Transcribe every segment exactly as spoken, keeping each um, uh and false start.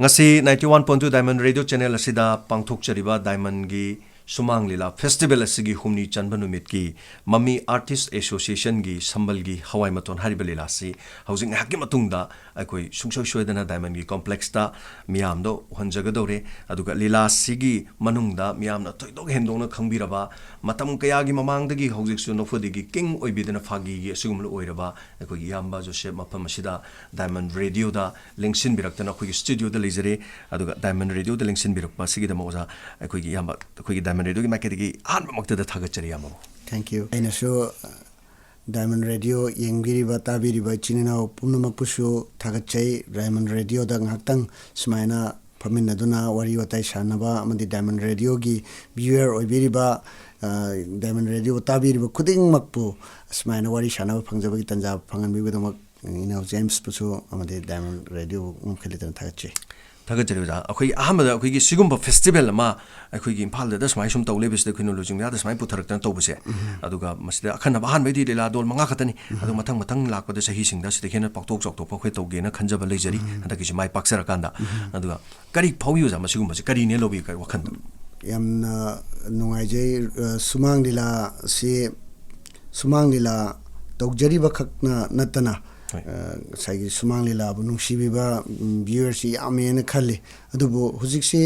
ꯉꯁꯤ ninety one point two Diamond Radio Channel ꯑꯁꯤꯗ ꯄꯥꯡꯊꯣꯛꯆꯔꯤꯕ Diamondꯒꯤ ꯁꯨꯃꯥꯡ ꯂꯤꯂꯥ ꯐꯦꯁꯇꯤꯚꯦꯜ ꯑꯁꯤꯒꯤ ꯍꯨꯝꯅꯤ ꯆꯟꯕ ꯅꯨꯃꯤꯠꯀꯤ ꯃꯃꯤ ꯑꯥꯔꯇꯤꯁ ꯑꯦꯁꯣꯁꯤꯌꯦꯁꯟꯒꯤ ꯁꯝꯕꯜꯒꯤ ꯍꯋꯥꯏ ꯃꯇꯣꯟ ꯍꯥꯏꯔꯤꯕ ꯂꯤꯂꯥ ꯑꯁꯤ ꯍꯧꯖꯤꯛ ꯉꯥꯏꯍꯥꯛꯀꯤ ꯃꯇꯨꯡꯗ ꯑꯩꯈꯣꯏ ꯁꯨꯡꯁꯣꯏ ꯁꯣꯏꯗꯅ Diamondꯒꯤ ꯀꯣꯝꯄ꯭ꯂꯦꯛꯁꯇ ꯃꯤꯌꯥꯝꯗ ꯎꯍꯟꯖꯒꯗꯧꯔꯦ꯫ ꯑꯗꯨꯒ ꯂꯤꯂꯥ ꯑꯁꯤꯒꯤ ꯃꯅꯨꯡꯗ ꯃꯤꯌꯥꯝꯅ ꯊꯣꯏꯗꯣꯛ ꯍꯦꯟꯗꯣꯛꯅ ꯈꯪꯕꯤꯔꯕ, ꯃꯇꯝ ꯀꯌꯥꯒꯤ ꯃꯃꯥꯡꯗꯒꯤ ꯍꯧꯖꯤꯛꯁꯨ ꯅꯣꯐꯣꯗꯤꯒꯤ ꯀꯤꯡ ꯑꯣꯏꯕꯤꯗꯨꯅ ꯐꯥꯒꯤꯒꯤ ꯑꯁꯤꯒꯨꯝꯕ ꯑꯣꯏꯔꯕ ꯑꯩꯈꯣꯏꯒꯤ ꯏꯌꯥꯝꯕ ꯖꯣꯁꯦꯐ ꯃꯐꯝ ꯑꯁꯤꯗ Diamond Radioꯗ ꯂꯦꯡꯁꯤꯟꯕꯤꯔꯛꯇꯅ ꯑꯩꯈꯣꯏꯒꯤ ꯁ꯭ꯇꯨꯗꯤꯑꯣꯗ ꯂꯩꯖꯔꯦ꯫ ꯑꯗꯨꯒ Diamond Radioꯗ ꯂꯦꯡꯁꯤꯟꯕꯤꯔꯛꯄ ꯑꯁꯤꯒꯤꯗꯃꯛ ꯑꯣꯖꯥ, ꯑꯩꯈꯣꯏꯒꯤ ꯏꯌꯥꯝꯕ, ꯑꯩꯈꯣꯏꯒꯤ Diamond Radioꯒꯤ ꯃꯥꯏꯀꯩꯗꯒꯤ ꯑꯍꯥꯟꯕꯃꯛꯇꯗ ꯊꯥꯒꯠꯆꯔꯤ, ꯏꯌꯥꯝꯕꯕꯨ꯫ Thank you. ꯑꯩꯅꯁꯨ Diamond Radio ꯌꯦꯡꯕꯤꯔꯤꯕ, ꯇꯥꯕꯤꯔꯤꯕ ꯏꯆꯤꯟ ꯏꯅꯥꯎ ꯄꯨꯝꯅꯃꯛꯄꯨꯁꯨ ꯊꯥꯒꯠꯆꯩ꯫ Diamond Radioꯗ ꯉꯥꯏꯍꯥꯛꯇꯪ ꯁꯨꯃꯥꯏꯅ ꯐꯝꯃꯤꯟꯅꯗꯨꯅ ꯋꯥꯔꯤ ꯋꯥꯇꯥꯏ ꯁꯥꯟꯅꯕ ꯑꯃꯗꯤ Diamond Radioꯒꯤ viewer ꯑꯣꯏꯕꯤꯔꯤꯕ, ꯑ, Diamond Radio ꯇꯥꯕꯤꯔꯤꯕ ꯈꯨꯗꯤꯡꯃꯛꯄꯨ ꯑꯁꯨꯃꯥꯏꯅ ꯋꯥꯔꯤ ꯁꯥꯟꯅꯕ ꯐꯪꯖꯕꯒꯤ ꯇꯟꯖꯥ ꯐꯪꯍꯟꯕꯤꯕꯒꯤꯗꯃꯛ ꯏꯅꯥꯎ ꯖꯦꯝꯁꯄꯨꯁꯨ ꯑꯃꯗꯤ Diamond Radioꯕꯨ ꯉꯝꯈꯩ ꯂꯩꯇꯅ ꯊꯥꯒꯠꯆꯔꯤ꯫ ꯊꯥꯒꯠꯆꯔꯤ ꯑꯣꯖꯥ꯫ ꯑꯩꯈꯣꯏ ꯑꯍꯥꯟꯕꯗ ꯑꯩꯈꯣꯏꯒꯤ ꯁꯤꯒꯨꯝꯕ ꯐꯦꯁꯇꯤꯚꯦꯜ ꯑꯃ ꯑꯩꯈꯣꯏꯒꯤ ꯏꯝꯐꯥꯜꯗ ꯁꯨꯃꯥꯏꯅ ꯁꯨꯝ ꯇꯧ ꯂꯩꯕꯁꯤꯗ, ꯑꯩꯈꯣꯏꯅ ꯂꯨꯆꯤꯡꯕ ꯌꯥꯗ ꯁꯨꯃꯥꯏꯅ ꯄꯨꯊꯔꯛꯇꯅ ꯇꯧꯕꯁꯦ, ꯎꯝ꯫ ꯑꯗꯨꯒ ꯃꯁꯤꯗ ꯑꯈꯟꯅꯕ, ꯑꯍꯥꯟꯕꯩꯗꯤ ꯂꯤꯂꯥ ꯗꯣꯜ ꯃꯉꯥ ꯈꯛꯇꯅꯤ, ꯎꯝ꯫ ꯑꯗꯨ ꯃꯊꯪ ꯃꯊꯪ ꯂꯥꯛꯄꯗ ꯆꯍꯤꯁꯤꯡꯗ ꯁꯤꯗ ꯍꯦꯟꯅ ꯄꯥꯛꯊꯣꯛ ꯆꯥꯎꯊꯣꯛꯄ ꯑꯩꯈꯣꯏ ꯇꯧꯒꯦꯅ ꯈꯟꯖꯕ ꯂꯩꯖꯔꯤ, ꯎꯝ꯫ ꯍꯟꯗꯛꯀꯤꯁꯤ ꯃꯥꯏ ꯄꯥꯛꯆꯔꯀꯥꯟꯗ꯫ ꯎꯝ꯫ ꯑꯗꯨꯒ ꯀꯔꯤ ꯐꯥꯎꯏ ꯑꯣꯖꯥ, ꯃꯁꯤꯒꯨꯝꯕꯁꯦ ꯀꯔꯤꯅꯦ ꯂꯧꯕꯤ ꯋꯥꯈꯜꯗ? ꯌꯥꯝꯅ ꯅꯨꯡꯉꯥꯏꯖꯩ꯫ ꯑ, ꯁꯨꯃꯥꯡ ꯂꯤꯂꯥꯁꯤ, ꯁꯨꯃꯥꯡ ꯂꯤꯂꯥ ꯇꯧꯖꯔꯤꯕ ꯈꯛꯅ ꯅꯠꯇꯅ, ꯍꯣꯏ꯫ ꯑ, ꯉꯁꯥꯏꯒꯤ ꯁꯨꯃꯥꯡ ꯂꯤꯂꯥꯕꯨ ꯅꯨꯡꯁꯤꯕꯤꯕ, ꯎꯝ, viewerꯁꯤ ꯌꯥꯝꯃꯦꯅ ꯈꯜꯂꯤ꯫ ꯑꯗꯨꯕꯨ ꯍꯧꯖꯤꯛꯁꯤ,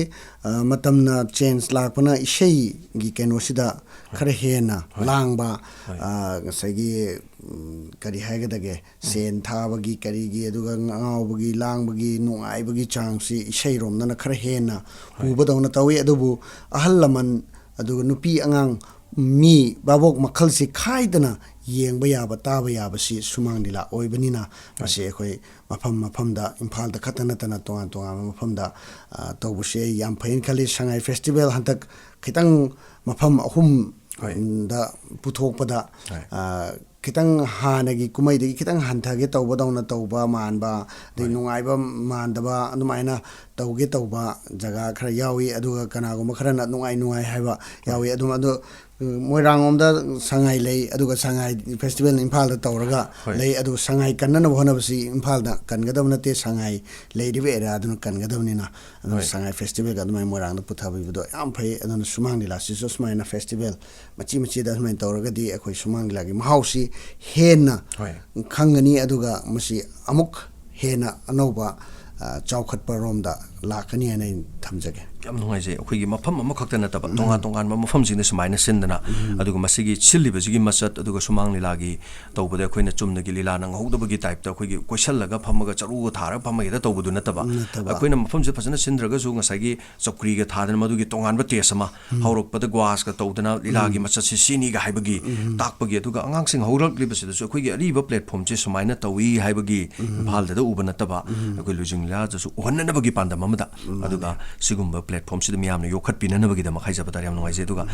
ꯑ, ꯃꯇꯝꯅ change ꯂꯥꯛꯄꯅ ꯏꯁꯩꯒꯤ ꯀꯩꯅꯣꯁꯤꯗ ꯍꯣꯏ꯫ ꯈꯔ ꯍꯦꯟꯅ ꯍꯣꯏ꯫ ꯂꯥꯡꯕ, ꯍꯣꯏ꯫ ꯑ, ꯉꯁꯥꯏꯒꯤ, ꯎꯝ, ꯀꯔꯤ ꯍꯥꯏꯒꯗꯒꯦ, ꯎꯝ꯫ ꯁꯦꯟ ꯊꯥꯕꯒꯤ, ꯀꯔꯤꯒꯤ, ꯑꯗꯨꯒ ꯉꯥꯎꯕꯒꯤ, ꯂꯥꯡꯕꯒꯤ, ꯅꯨꯡꯉꯥꯏꯕꯒꯤ ꯆꯥꯡꯁꯤ ꯏꯁꯩꯔꯣꯝꯗꯅ ꯈꯔ ꯍꯦꯟꯅ ꯍꯣꯏ꯫ ꯄꯨꯕꯗꯧꯅ ꯇꯧꯏ꯫ ꯑꯗꯨꯕꯨ ꯑꯍꯜ ꯂꯃꯟ, ꯑꯗꯨꯒ ꯅꯨꯄꯤ ꯑꯉꯥꯡ, ꯃꯤ ꯚꯥꯕꯣꯛ ꯃꯈꯜꯁꯤ ꯈꯥꯏꯗꯅ ꯌꯦꯡꯕ ꯌꯥꯕ, ꯇꯥꯕ ꯌꯥꯕꯁꯤ ꯁꯨꯃꯥꯡ ꯂꯤꯂꯥ ꯑꯣꯏꯕꯅꯤꯅ, ꯍꯣꯏ꯫ ꯃꯁꯤ ꯑꯩꯈꯣꯏ ꯃꯐꯝ ꯃꯐꯝꯗ, ꯏꯝꯐꯥꯜꯗ ꯈꯛꯇ ꯅꯠꯇꯅ ꯇꯣꯉꯥꯟ ꯇꯣꯉꯥꯟꯕ ꯃꯐꯝꯗ, ꯑ, ꯇꯧꯕꯁꯦ ꯑꯩ ꯌꯥꯝ ꯐꯩꯅ ꯈꯜꯂꯤ꯫ ꯁꯉꯥꯏ ꯐꯦꯁꯇꯤꯚꯦꯜ ꯍꯟꯗꯛ ꯈꯤꯇꯪ ꯃꯐꯝ ꯑꯍꯨꯝ ꯍꯣꯏ꯫ ꯗ ꯄꯨꯊꯣꯛꯄꯗ, ꯍꯣꯏ꯫ ꯑ, ꯈꯤꯇꯪ ꯍꯥꯟꯅꯒꯤ ꯀꯨꯝꯍꯩꯗꯒꯤ ꯈꯤꯇꯪ ꯍꯟꯊꯒꯦ ꯇꯧꯕꯗꯧꯅ ꯇꯧꯕ ꯃꯥꯟꯕ, ꯑꯗꯩ ꯍꯣꯏ꯫ ꯅꯨꯡꯉꯥꯏꯕ ꯃꯥꯟꯗꯕ, ꯑꯗꯨꯃꯥꯏꯅ ꯇꯧꯒꯦ ꯇꯧꯕ ꯖꯒꯥ ꯈꯔ ꯌꯥꯎꯏ꯫ ꯑꯗꯨꯒ ꯀꯅꯥꯒꯨꯝꯕ ꯈꯔꯅ ꯅꯨꯡꯉꯥꯏ ꯅꯨꯡꯉꯥꯏ ꯍꯥꯏꯕ ꯍꯣꯏ꯫ ꯌꯥꯎꯏ꯫ ꯑꯗꯨꯝ, ꯑꯗꯨ ꯃꯣꯏꯔꯥꯡ ꯂꯣꯝꯗ ꯁꯉꯥꯏ ꯂꯩ, ꯑꯗꯨꯒ ꯁꯉꯥꯏ ꯐꯦꯁꯇꯤꯚꯦꯜ ꯏꯝꯐꯥꯜꯗ ꯇꯧꯔꯒ ꯍꯣꯏ꯫ ꯂꯩ꯫ ꯑꯗꯨ ꯁꯉꯥꯏ ꯀꯟꯅꯅꯕ ꯍꯣꯠꯅꯕꯁꯤ ꯏꯝꯐꯥꯜꯗ ꯀꯟꯒꯗꯕ ꯅꯠꯇꯦ, ꯁꯉꯥꯏ ꯂꯩꯔꯤꯕ ꯑꯦꯔꯤꯌꯥꯗꯨꯅ ꯀꯟꯒꯗꯕꯅꯤꯅ꯫ ꯑꯗꯨꯅ ꯍꯣꯏ꯫ ꯁꯉꯥꯏ ꯐꯦꯁꯇꯤꯚꯦꯜꯒ ꯑꯗꯨꯃꯥꯏꯅ ꯃꯣꯏꯔꯥꯡꯗ ꯄꯨꯊꯕꯤꯕꯗꯣ ꯌꯥꯝ ꯐꯩ꯫ ꯑꯗꯨꯅ ꯁꯨꯃꯥꯡ ꯂꯤꯂꯥꯁꯤꯁꯨ ꯁꯨꯃꯥꯏꯅ ꯐꯦꯁꯇꯤꯚꯦꯜ ꯃꯆꯤ ꯃꯆꯤꯗ ꯑꯗꯨꯃꯥꯏꯅ ꯇꯧꯔꯒꯗꯤ ꯑꯩꯈꯣꯏ ꯁꯨꯃꯥꯡ ꯂꯤꯂꯥꯒꯤ ꯃꯍꯥꯎꯁꯤ ꯍꯦꯟꯅ ꯍꯣꯏ꯫ ꯈꯪꯒꯅꯤ, ꯑꯗꯨꯒ ꯃꯁꯤ ꯑꯃꯨꯛ ꯍꯦꯟꯅ ꯑꯅꯧꯕ, ꯑ, ꯆꯥꯎꯈꯠꯄ ꯔꯣꯝꯗ ꯂꯥꯛꯀꯅꯤ ꯍꯥꯏꯅ ꯑꯩꯅ ꯊꯝꯖꯒꯦ꯫ ꯌꯥꯝ ꯅꯨꯡꯉꯥꯏꯖꯩ꯫ ꯑꯩꯈꯣꯏꯒꯤ ꯃꯐꯝ ꯑꯃꯈꯛꯇ ꯅꯠꯇꯕ, ꯇꯣꯉꯥꯟ ꯇꯣꯉꯥꯟꯕ ꯃꯐꯝꯁꯤꯡꯗ ꯁꯨꯃꯥꯏꯅ ꯁꯤꯟꯗꯅ, ꯑꯗꯨꯒ ꯃꯁꯤꯒꯤ ꯁꯤꯜꯂꯤꯕꯁꯤꯒꯤ ꯃꯆꯠ, ꯑꯗꯨꯒ ꯁꯨꯃꯥꯡ ꯂꯤꯂꯥꯒꯤ ꯇꯧꯕꯗ ꯑꯩꯈꯣꯏꯅ ꯆꯨꯝꯅꯒꯤ ꯂꯤꯂꯥ ꯅꯪꯍꯧꯗꯕꯒꯤ ꯇꯥꯏꯞꯇ ꯑꯩꯈꯣꯏꯒꯤ ꯀꯣꯏꯁꯜꯂꯒ ꯐꯝꯃꯒ ꯆꯔꯨꯒ ꯊꯥꯔꯒ ꯐꯝꯃꯒ ꯍꯦꯛꯇ ꯇꯧꯕꯗꯨ ꯅꯠꯇꯕ, ꯅꯠꯇꯕ꯫ ꯑꯩꯈꯣꯏꯅ ꯃꯐꯝꯁꯤꯗ ꯐꯖꯅ ꯁꯤꯟꯗ꯭ꯔꯒꯁꯨ ꯉꯁꯥꯏꯒꯤ ꯆꯧꯀ꯭ꯔꯤꯒ ꯊꯥꯗꯅ ꯃꯗꯨꯒꯤ ꯇꯣꯉꯥꯟꯕ ꯇꯦꯁ ꯑꯃ, ꯍꯧꯔꯛꯄꯗ ꯒ꯭ꯋꯥꯁꯀ ꯇꯧꯗꯅ ꯂꯤꯂꯥꯒꯤ ꯃꯆꯠꯁꯤ ꯁꯤꯅꯤꯒ ꯍꯥꯏꯕꯒꯤ ꯇꯥꯛꯄꯒꯤ, ꯑꯗꯨꯒ ꯑꯉꯥꯡꯁꯤꯡ ꯍꯧꯔꯛꯂꯤꯕꯁꯤꯗꯁꯨ ꯑꯩꯈꯣꯏꯒꯤ ꯑꯔꯤꯕ ꯄ꯭ꯂꯦꯠꯐꯣꯝꯁꯦ ꯁꯨꯃꯥꯏꯅ ꯇꯧꯏ ꯍꯥꯏꯕꯒꯤ ꯏꯝꯐꯥꯜꯗꯗ ꯎꯕ ꯅꯠꯇꯕ, ꯑꯩꯈꯣꯏ ꯂꯨꯆꯤꯡ ꯂꯤꯂꯥꯗꯁꯨ ꯎꯍꯟꯅꯅꯕꯒꯤ ꯄꯥꯟꯗꯝ ꯑꯃꯗ, ꯑꯗꯨꯒ ꯁꯤꯒꯨꯝꯕ ꯄ꯭ꯂꯦꯠꯐꯣꯝꯁꯤꯗ ꯃꯤꯌꯥꯝꯅ ꯌꯣꯛꯈꯠꯄꯤꯅꯅꯕꯒꯤꯗꯃꯛ ꯍꯥꯏꯖꯕ ꯇꯥꯔꯦ꯫ ꯌꯥꯝ ꯅꯨꯡꯉꯥꯏꯖꯩ꯫ ꯑꯗꯨꯒ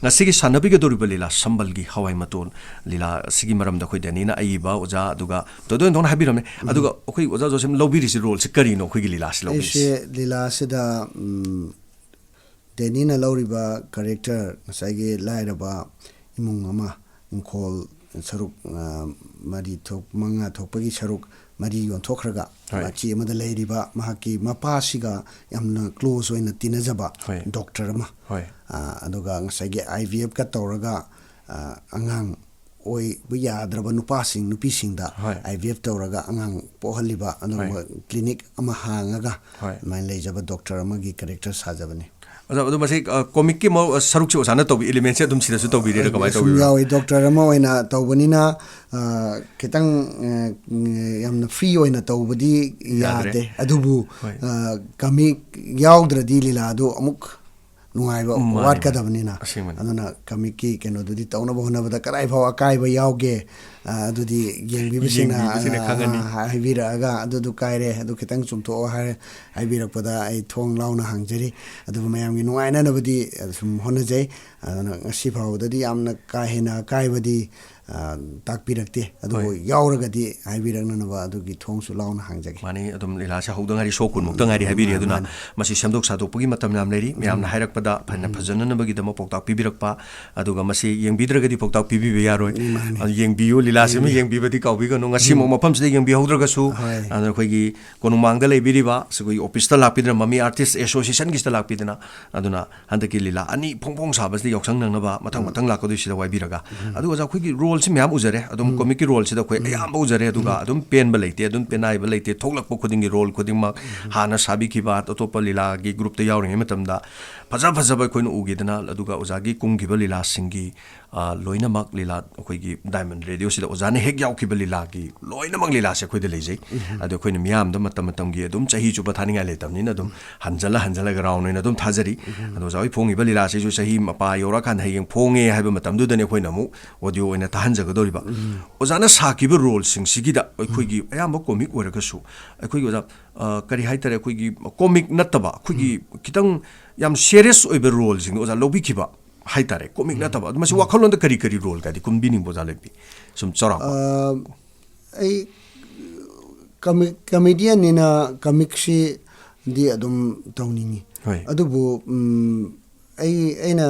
ꯉꯁꯤꯒꯤ ꯁꯥꯟꯅꯕꯤꯒꯗꯧꯔꯤꯕ ꯂꯤꯂꯥ ꯁꯝꯕꯜꯒꯤ ꯍꯋꯥꯏ ꯃꯇꯣꯟ ꯂꯤꯂꯥ ꯑꯁꯤꯒꯤ ꯃꯔꯝꯗ ꯑꯩꯈꯣꯏ ꯗꯦꯅꯤꯅ ꯑꯏꯕ ꯑꯣꯖꯥ, ꯑꯗꯨꯒ ꯊꯣꯏꯗꯣꯛ ꯍꯦꯟꯗꯣꯛꯅ ꯍꯥꯏꯕꯤꯔꯝꯃꯦ꯫ ꯑꯗꯨꯒ ꯑꯩꯈꯣꯏ ꯑꯣꯖꯥ ꯖꯣꯁꯦꯐ ꯂꯧꯕꯤꯔꯤꯁꯤ ꯔꯣꯜꯁꯤ ꯀꯔꯤꯅꯣ ꯑꯩꯈꯣꯏꯒꯤ ꯂꯤꯂꯥꯁꯤ ꯂꯧꯕꯤꯔꯤꯁꯤ? ꯑꯩꯁꯦ ꯂꯤꯂꯥꯁꯤꯗ, ꯎꯝ, ꯗꯦꯅꯤꯅ ꯂꯧꯔꯤꯕ ꯀꯦꯔꯦꯛꯇꯔ, ꯉꯁꯥꯏꯒꯤ ꯂꯥꯏꯔꯕ ꯏꯃꯨꯡ ꯑꯃ, ꯏꯪꯈꯣꯜ ꯁꯔꯨꯛ, ꯑ, ꯃꯔꯤ ꯊꯣꯛ-, ꯃꯉꯥ ꯊꯣꯛꯄꯒꯤ ꯁꯔꯨꯛ ꯃꯔꯤ ꯌꯣꯟꯊꯣꯛꯈ꯭ꯔꯒ, ꯍꯣꯏ꯫ ꯃꯆꯦ ꯑꯃꯗ ꯂꯩꯔꯤꯕ ꯃꯍꯥꯛꯀꯤ ꯃꯄꯥꯁꯤꯒ ꯌꯥꯝꯅ ꯀ꯭ꯂꯣꯖ ꯑꯣꯏꯅ ꯇꯤꯟꯅꯖꯕ ꯍꯣꯏ꯫ ꯗꯣꯛꯇꯔ ꯑꯃ꯫ ꯍꯣꯏ꯫ ꯑ, ꯑꯗꯨꯒ ꯉꯁꯥꯏꯒꯤ ꯑꯥꯏ ꯚꯤ ꯑꯦꯐꯀ ꯇꯧꯔꯒ, ꯑ, ꯑꯉꯥꯡ ꯑꯣꯏꯕ ꯌꯥꯗ꯭ꯔꯕ ꯅꯨꯄꯥꯁꯤꯡ, ꯅꯨꯄꯤꯁꯤꯡꯗ ꯍꯣꯏ꯫ ꯑꯥꯏ ꯚꯤ ꯑꯦꯐ ꯇꯧꯔꯒ ꯑꯉꯥꯡ ꯄꯣꯛꯍꯜꯂꯤꯕ ꯑꯗꯨꯒꯨꯝꯕ ꯍꯣꯏ꯫ ꯀ꯭ꯂꯤꯅꯤꯛ ꯑꯃ ꯍꯥꯡꯉꯒ ꯍꯣꯏ꯫ ꯑꯗꯨꯃꯥꯏꯅ ꯂꯩꯖꯕ ꯗꯣꯛꯇꯔ ꯑꯃꯒꯤ ꯀꯦꯔꯦꯛꯇꯔ ꯁꯥꯖꯕꯅꯤ꯫ ꯑꯗꯣ, ꯑꯗꯣ ꯃꯁꯤ, ꯑ, ꯀꯣꯃꯤꯛꯀꯤ ꯃꯑꯣꯡ, ꯑ, ꯁꯔꯨꯛꯁꯤ ꯑꯣꯖꯥꯅ ꯇꯧꯕꯤ, ꯏꯂꯤꯃꯦꯟꯁꯦ ꯑꯗꯨꯝ ꯁꯤꯗꯁꯨ ꯇꯧꯕꯤꯔꯤꯔꯥ, ꯀꯃꯥꯏꯅ ꯁꯨꯝ ꯇꯧꯕꯤꯔꯤꯅꯣ? ꯌꯥꯎꯏ꯫ ꯗꯣꯛꯇꯔ ꯑꯃ ꯑꯣꯏꯅ ꯇꯧꯕꯅꯤꯅ, ꯑ, ꯈꯤꯇꯪ, ꯑ, ꯌꯥꯝꯅ ꯐ꯭ꯔꯤ ꯑꯣꯏꯅ ꯇꯧꯕꯗꯤ ꯌꯥꯗ꯭ꯔꯦ꯫ ꯌꯥꯗꯦ꯫ ꯑꯗꯨꯕꯨ, ꯍꯣꯏ꯫ ꯑ, ꯀꯃꯤꯛ ꯌꯥꯎꯗ꯭ꯔꯗꯤ ꯂꯤꯂꯥꯗꯨ ꯑꯃꯨꯛ ꯅꯨꯡꯉꯥꯏꯕ ꯃꯥꯅꯤ, ꯃꯥꯅꯤ꯫ ꯋꯥꯠꯀꯗꯕꯅꯤꯅ꯫ ꯑꯁꯦꯡꯕꯅꯤ꯫ ꯑꯗꯨꯅ ꯀꯃꯤꯛꯀꯤ ꯀꯩꯅꯣꯗꯨꯗꯤ ꯇꯧꯅꯕ ꯍꯣꯠꯅꯕꯗ ꯀꯗꯥꯏ ꯐꯥꯎ ꯑꯀꯥꯏꯕ ꯌꯥꯎꯒꯦ, ꯑ, ꯑꯗꯨꯗꯤ ꯌꯦꯡꯕꯤꯕꯁꯤꯡꯅ, ꯌꯦꯡꯕꯤꯕꯁꯤꯡꯅ ꯑ, ꯈꯪꯉꯅꯤ꯫ ꯑ, ꯍꯥꯏꯕꯤꯔꯛꯑꯒ, "ꯑꯗꯨꯗꯨ ꯀꯥꯏꯔꯦ, ꯑꯗꯨ ꯈꯤꯇꯪ ꯆꯨꯝꯊꯣꯛꯑꯣ" ꯍꯥꯏꯔ ꯍꯥꯏꯕꯤꯔꯛꯄꯗ ꯑꯩ ꯊꯣꯡ ꯂꯥꯎꯅ ꯍꯥꯡꯖꯔꯤ꯫ ꯑꯗꯨꯕꯨ ꯃꯌꯥꯝꯒꯤ ꯅꯨꯡꯉꯥꯏꯅꯅꯕꯗꯤ, ꯑ, ꯁꯨꯝ ꯍꯣꯠꯅꯖꯩ꯫ ꯑꯗꯨꯅ ꯉꯁꯤ ꯐꯥꯎꯕꯗꯗꯤ ꯌꯥꯝꯅ ꯀꯥ ꯍꯦꯟꯅ ꯑꯀꯥꯏꯕꯗꯤ, ꯑ, ꯇꯥꯛꯄꯤꯔꯛꯇꯦ꯫ ꯑꯗꯨꯕꯨ ꯍꯣꯏ꯫ ꯌꯥꯎꯔꯒꯗꯤ ꯍꯥꯏꯕꯤꯔꯛꯅꯅꯕ ꯑꯗꯨꯒꯤ ꯊꯣꯡꯁꯨ ꯂꯥꯎꯅ ꯍꯥꯡꯖꯒꯦ꯫ ꯃꯥꯅꯤ, ꯑꯗꯨꯝ ꯂꯤꯂꯥꯁꯦ ꯍꯧꯗ ꯉꯥꯏꯔꯤ, ꯁꯣ ꯀꯨꯟꯃꯨꯛꯇ ꯉꯥꯏꯔꯤ ꯍꯥꯏꯕꯤꯔꯤ꯫ ꯃꯥꯅꯤ, ꯑꯗꯨꯅ ꯃꯥꯅꯤ꯫ ꯃꯁꯤ ꯁꯦꯝꯗꯣꯛ ꯁꯥꯗꯣꯛꯄꯒꯤ ꯃꯇꯝ ꯌꯥꯝ ꯂꯩꯔꯤ꯫ ꯃꯌꯥꯝꯅ ꯎꯝ꯫ ꯍꯥꯏꯔꯛꯄꯗ ꯐꯅ ꯎꯝ꯫ ꯐꯖꯅꯅꯕꯒꯤꯗꯃꯛ ꯄꯥꯎꯇꯥꯛ ꯄꯤꯕꯤꯔꯛꯄ, ꯑꯗꯨꯒ ꯃꯁꯤ ꯌꯦꯡꯕꯤꯗ꯭ꯔꯒꯗꯤ ꯄꯥꯎꯇꯥꯛ ꯄꯤꯕꯤꯕ ꯌꯥꯔꯣꯏ꯫ ꯃꯥꯅꯤ꯫ ꯑꯗꯨ ꯌꯦꯡꯕꯤꯌꯨ, ꯂꯤꯂꯥꯁꯤꯃ ꯌꯦꯡꯕꯤꯌꯨ꯫ ꯌꯦꯡꯕꯤꯕꯗꯤ ꯀꯥꯎꯕꯤꯒꯅꯨ꯫ ꯉꯁꯤꯃꯛ ꯎꯝ꯫ ꯃꯐꯝꯁꯤꯗ ꯌꯦꯡꯕꯤꯍꯧꯗ꯭ꯔꯒꯁꯨ, ꯍꯣꯏ꯫ ꯑꯗꯨꯅ ꯑꯩꯈꯣꯏꯒꯤ ꯀꯣꯅꯨꯡꯃꯥꯡꯗ ꯂꯩꯕꯤꯔꯤꯕ ꯑꯩꯈꯣꯏꯒꯤ ꯑꯣꯐꯤꯁꯇ ꯂꯥꯛꯄꯤꯗꯅ, ꯃꯃꯤ ꯑꯥꯔꯇꯤꯁ ꯑꯦꯁꯣꯁꯤꯌꯦꯁꯟꯒꯤꯁꯤꯗ ꯂꯥꯛꯄꯤꯗꯅ, ꯑꯗꯨꯅ ꯍꯟꯗꯛꯀꯤ ꯂꯤꯂꯥ ꯑꯅꯤ ꯐꯣꯡ ꯐꯣꯡ ꯁꯥꯕꯁꯤꯗ ꯌꯥꯎꯁꯪ ꯅꯪꯅꯕ ꯃꯊꯪ ꯎꯝ꯫ ꯃꯊꯪ ꯂꯥꯛꯀꯗꯣꯏꯁꯤꯗ ꯋꯥꯏꯕꯤꯔꯒ꯫ ꯎꯝ꯫ ꯑꯗꯨ ꯑꯣꯖꯥ, ꯑꯩꯈꯣꯏꯒꯤ ꯔꯣꯜꯁꯤ ꯃꯌꯥꯝ ꯎꯖꯔꯦ, ꯑꯗꯨꯝ ꯎꯝ꯫ ꯀꯣꯃꯤꯛꯀꯤ ꯔꯣꯜꯁꯤꯗ ꯑꯩꯈꯣꯏ ꯎꯝ꯫ ꯑꯌꯥꯝꯕ ꯎꯖꯔꯦ, ꯑꯗꯨꯒ ꯎꯝ꯫ ꯑꯗꯨꯝ ꯄꯦꯟꯕ ꯂꯩꯇꯦ, ꯑꯗꯨꯝ ꯄꯦꯟꯅꯥꯏꯕ ꯂꯩꯇꯦ, ꯊꯣꯛꯂꯛꯄ ꯈꯨꯗꯤꯡꯒꯤ ꯔꯣꯜ ꯈꯨꯗꯤꯡꯃꯛ ꯎꯝ꯫ ꯍꯥꯟꯅ ꯁꯥꯕꯤꯈꯤꯕ ꯑꯇꯣꯞꯄ ꯂꯤꯂꯥꯒꯤ ꯒ꯭ꯔꯨꯞꯇ ꯌꯥꯎꯔꯤꯉꯩ ꯃꯇꯝꯗ ꯐꯖ ꯐꯖꯕ ꯑꯩꯈꯣꯏꯅ ꯎꯈꯤꯗꯅ, ꯑꯗꯨꯒ ꯑꯣꯖꯥꯒꯤ ꯀꯨꯝꯈꯤꯕ ꯂꯤꯂꯥꯁꯤꯡꯒꯤ, ꯑ, ꯂꯣꯏꯅꯃꯛ ꯂꯤꯂꯥ ꯑꯩꯈꯣꯏꯒꯤ ꯗꯥꯏꯃꯟ ꯔꯦꯗꯤꯑꯣꯁꯤꯗ ꯑꯣꯖꯥꯅ ꯍꯦꯛ ꯌꯥꯎꯈꯤꯕ ꯂꯤꯂꯥꯒꯤ ꯂꯣꯏꯅꯃꯛ ꯂꯤꯂꯥꯁꯦ ꯑꯩꯈꯣꯏꯗ ꯂꯩꯖꯩ꯫ ꯎꯝ꯫ ꯑꯗꯣ ꯑꯩꯈꯣꯏꯅ ꯃꯤꯌꯥꯝꯗ ꯃꯇꯝ ꯃꯇꯝꯒꯤ ꯑꯗꯨꯝ ꯆꯍꯤ ꯆꯨꯞꯄ ꯊꯥꯅꯤꯡꯉꯥꯏ ꯂꯩꯇꯕꯅꯤꯅ ꯑꯗꯨꯝ ꯍꯟꯖꯜꯂ ꯍꯟꯖꯜꯂꯒ ꯔꯥꯎꯟ ꯑꯣꯏꯅ ꯑꯗꯨꯝ ꯊꯥꯖꯔꯤ꯫ ꯎꯝ꯫ ꯑꯗꯣ ꯑꯣꯖꯥ ꯍꯣꯏ ꯐꯣꯡꯉꯤꯕ ꯂꯤꯂꯥꯁꯤꯁꯨ ꯆꯍꯤ ꯃꯄꯥ ꯌꯧꯔꯛꯑꯀꯥꯟꯗ ꯍꯌꯦꯡ ꯐꯣꯡꯉꯦ ꯍꯥꯏꯕ ꯃꯇꯝꯗꯨꯗꯅꯤ ꯑꯩꯈꯣꯏꯅ ꯑꯃꯨꯛ ꯑꯣꯗꯤꯑꯣ ꯑꯣꯏꯅ ꯇꯥꯍꯟꯖꯒꯗꯧꯔꯤꯕ꯫ ꯎꯝ꯫ ꯑꯣꯖꯥꯅ ꯁꯥꯈꯤꯕ ꯔꯣꯜꯁꯤꯡꯁꯤꯒꯤꯗ ꯑꯩꯈꯣꯏꯒꯤ ꯎꯝ꯫ ꯑꯌꯥꯝꯕ ꯀꯣꯃꯤꯛ ꯑꯣꯏꯔꯒꯁꯨ ꯑꯩꯈꯣꯏꯒꯤ ꯑꯣꯖꯥ, ꯑ, ꯀꯔꯤ ꯍꯥꯏꯇꯥꯔꯦ, ꯑꯩꯈꯣꯏꯒꯤ ꯀꯣꯃꯤꯛ ꯅꯠꯇꯕ ꯑꯩꯈꯣꯏꯒꯤ ꯎꯝ꯫ ꯈꯤꯇꯪ ꯌꯥꯝ ꯁꯦꯔꯤꯌꯁ ꯑꯣꯏꯕ ꯔꯣꯜꯁꯤꯡꯗꯣ ꯑꯣꯖꯥ ꯂꯧꯕꯤꯈꯤꯕ ꯍꯥꯏꯇꯥꯔꯦ, ꯀꯣꯃꯤꯛ ꯎꯝ꯫ ꯅꯠꯇꯕ꯫ ꯑꯗꯨ ꯃꯁꯤ ꯎꯝ꯫ ꯋꯥꯈꯜꯂꯣꯟꯗ ꯀꯔꯤ ꯀꯔꯤ ꯔꯣꯜꯒꯗꯤ ꯀꯨꯝꯕꯤꯅꯤꯡꯕ ꯑꯣꯖꯥ ꯂꯩꯕꯤ? ꯁꯨꯝ ꯆꯥꯎꯔꯥꯛꯄ꯫ ꯑ, ꯑꯩ ꯀꯃꯤ-, ꯀꯃꯦꯗꯤꯌꯟꯅꯤꯅ ꯀꯃꯤꯛꯁꯤꯗꯤ ꯑꯗꯨꯝ ꯇꯧꯅꯤꯡꯉꯤ꯫ ꯍꯣꯏ꯫ ꯑꯗꯨꯕꯨ, ꯎꯝ, ꯑꯩ, ꯑꯩꯅ,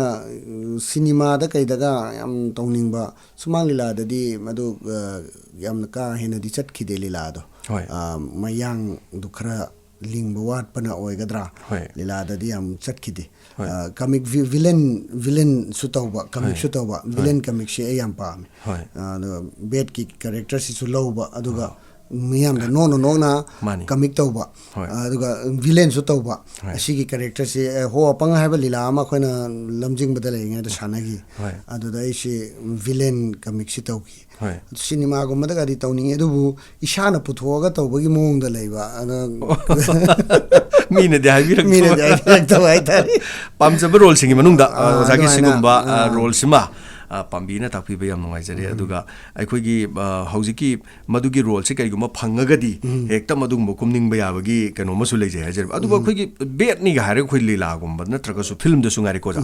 ꯎꯝ, ꯁꯤꯅꯤꯃꯥꯗ ꯀꯩꯗꯒ ꯌꯥꯝ ꯇꯧꯅꯤꯡꯕ, ꯁꯨꯃꯥꯡ ꯂꯤꯂꯥꯗꯗꯤ ꯃꯗꯨ, ꯑ, ꯌꯥꯝꯅ ꯀꯥ ꯍꯦꯟꯅꯗꯤ ꯆꯠꯈꯤꯗꯦ ꯂꯤꯂꯥꯗꯣ꯫ ꯍꯣꯏ꯫ ꯑ, ꯃꯌꯥꯡꯗꯨ ꯈꯔ ꯂꯤꯡꯕ ꯋꯥꯠꯄꯅ ꯑꯣꯏꯒꯗ꯭ꯔꯥ? ꯍꯣꯏ꯫ ꯂꯤꯂꯥꯗꯗꯤ ꯌꯥꯝ ꯆꯠꯈꯤꯗꯦ꯫ ꯍꯣꯏ꯫ ꯑ, ꯀꯃꯤꯛ ꯚꯤ-, ꯚꯤꯂꯦꯟ, ꯚꯤꯂꯦꯟꯁꯨ ꯇꯧꯕ, ꯀꯃꯤꯛꯁꯨ ꯍꯣꯏ꯫ ꯇꯧꯕ꯫ ꯍꯣꯏ꯫ ꯚꯤꯂꯦꯟ ꯀꯃꯤꯛꯁꯦ ꯑꯩ ꯌꯥꯝ ꯄꯥꯝꯃꯦ꯫ ꯍꯣꯏ꯫ ꯑ, ꯑꯗꯨꯒ ꯕꯦꯠꯀꯤ ꯀꯦꯔꯦꯛꯇꯔꯁꯤꯁꯨ ꯂꯧꯕ, ꯑꯗꯨꯒ ꯑꯥ꯫ ꯃꯤꯌꯥꯝꯗ ꯅꯣꯛꯅ ꯅꯣꯛꯅ ꯃꯥꯅꯤ꯫ ꯀꯃꯤꯛ ꯇꯧꯕ, ꯍꯣꯏ꯫ ꯑꯗꯨꯒ ꯚꯤꯂꯦꯟꯁꯨ ꯇꯧꯕ꯫ ꯍꯣꯏ꯫ ꯑꯁꯤꯒꯤ ꯀꯦꯔꯦꯛꯇꯔꯁꯤ, ꯑ, ꯍꯣ ꯑꯄꯪ ꯍꯥꯏꯕ ꯂꯤꯂꯥ ꯑꯃ ꯑꯩꯈꯣꯏꯅ ꯂꯝꯖꯤꯡꯕꯗ ꯂꯩꯔꯤꯉꯩꯗ ꯁꯥꯟꯅꯈꯤ꯫ ꯍꯣꯏ꯫ ꯑꯗꯨꯗ ꯑꯩꯁꯤ ꯚꯤꯂꯦꯟ ꯀꯃꯤꯛꯁꯤ ꯇꯧꯈꯤ꯫ ꯍꯣꯏ꯫ ꯁꯤꯅꯤꯃꯥꯒꯨꯝꯕꯗꯒꯗꯤ ꯇꯧꯅꯤꯡꯉꯤ, ꯑꯗꯨꯕꯨ ꯏꯁꯥꯅ ꯄꯨꯊꯣꯛꯑꯒ ꯇꯧꯕꯒꯤ ꯃꯑꯣꯡꯗ ꯂꯩꯕ꯫ ꯑꯗ ꯃꯤꯅꯗꯤ ꯍꯥꯏꯕꯤꯔꯛꯇꯕ꯫ ꯃꯤꯅꯗꯤ ꯍꯥꯏꯕꯤꯔꯛꯇꯕ ꯍꯥꯏꯇꯥꯔꯦ꯫ ꯄꯥꯝꯖꯕ ꯔꯣꯜꯁꯤꯡꯒꯤ ꯃꯅꯨꯡꯗ, ꯑ, ꯑꯥ, ꯑꯣꯖꯥꯒꯤ ꯑꯗꯨꯃꯥꯏꯅ, ꯁꯤꯒꯨꯝꯕ, ꯑ, ꯑꯥ꯫ ꯔꯣꯜꯁꯤꯃ, ꯑ, ꯄꯥꯝꯕꯤꯅ ꯇꯥꯛꯄꯤꯕ ꯌꯥꯝ ꯅꯨꯡꯉꯥꯏꯖꯔꯦ꯫ ꯑꯗꯨꯒ ꯑꯩꯈꯣꯏꯒꯤ, ꯑ, ꯍꯧꯖꯤꯛꯀꯤ ꯃꯗꯨꯒꯤ ꯔꯣꯜꯁꯦ ꯀꯔꯤꯒꯨꯝꯕ ꯐꯪꯉꯒꯗꯤ ꯍꯦꯛꯇ ꯃꯗꯨꯒꯨꯝꯕ ꯀꯨꯝꯅꯤꯡꯕ ꯌꯥꯕꯒꯤ ꯀꯩꯅꯣ ꯑꯃꯁꯨ ꯂꯩꯖꯩ ꯍꯥꯏꯖꯔꯤꯕ꯫ ꯑꯗꯨꯕꯨ ꯑꯩꯈꯣꯏꯒꯤ ꯕꯦꯠꯅꯤꯒ ꯍꯥꯏꯔꯒ ꯑꯩꯈꯣꯏ ꯂꯤꯂꯥꯒꯨꯝꯕ ꯅꯠꯇ꯭ꯔꯒꯁꯨ ꯐꯤꯂꯝꯗꯁꯨ ꯉꯥꯏꯔꯦꯀꯣ ꯑꯣꯖꯥ꯫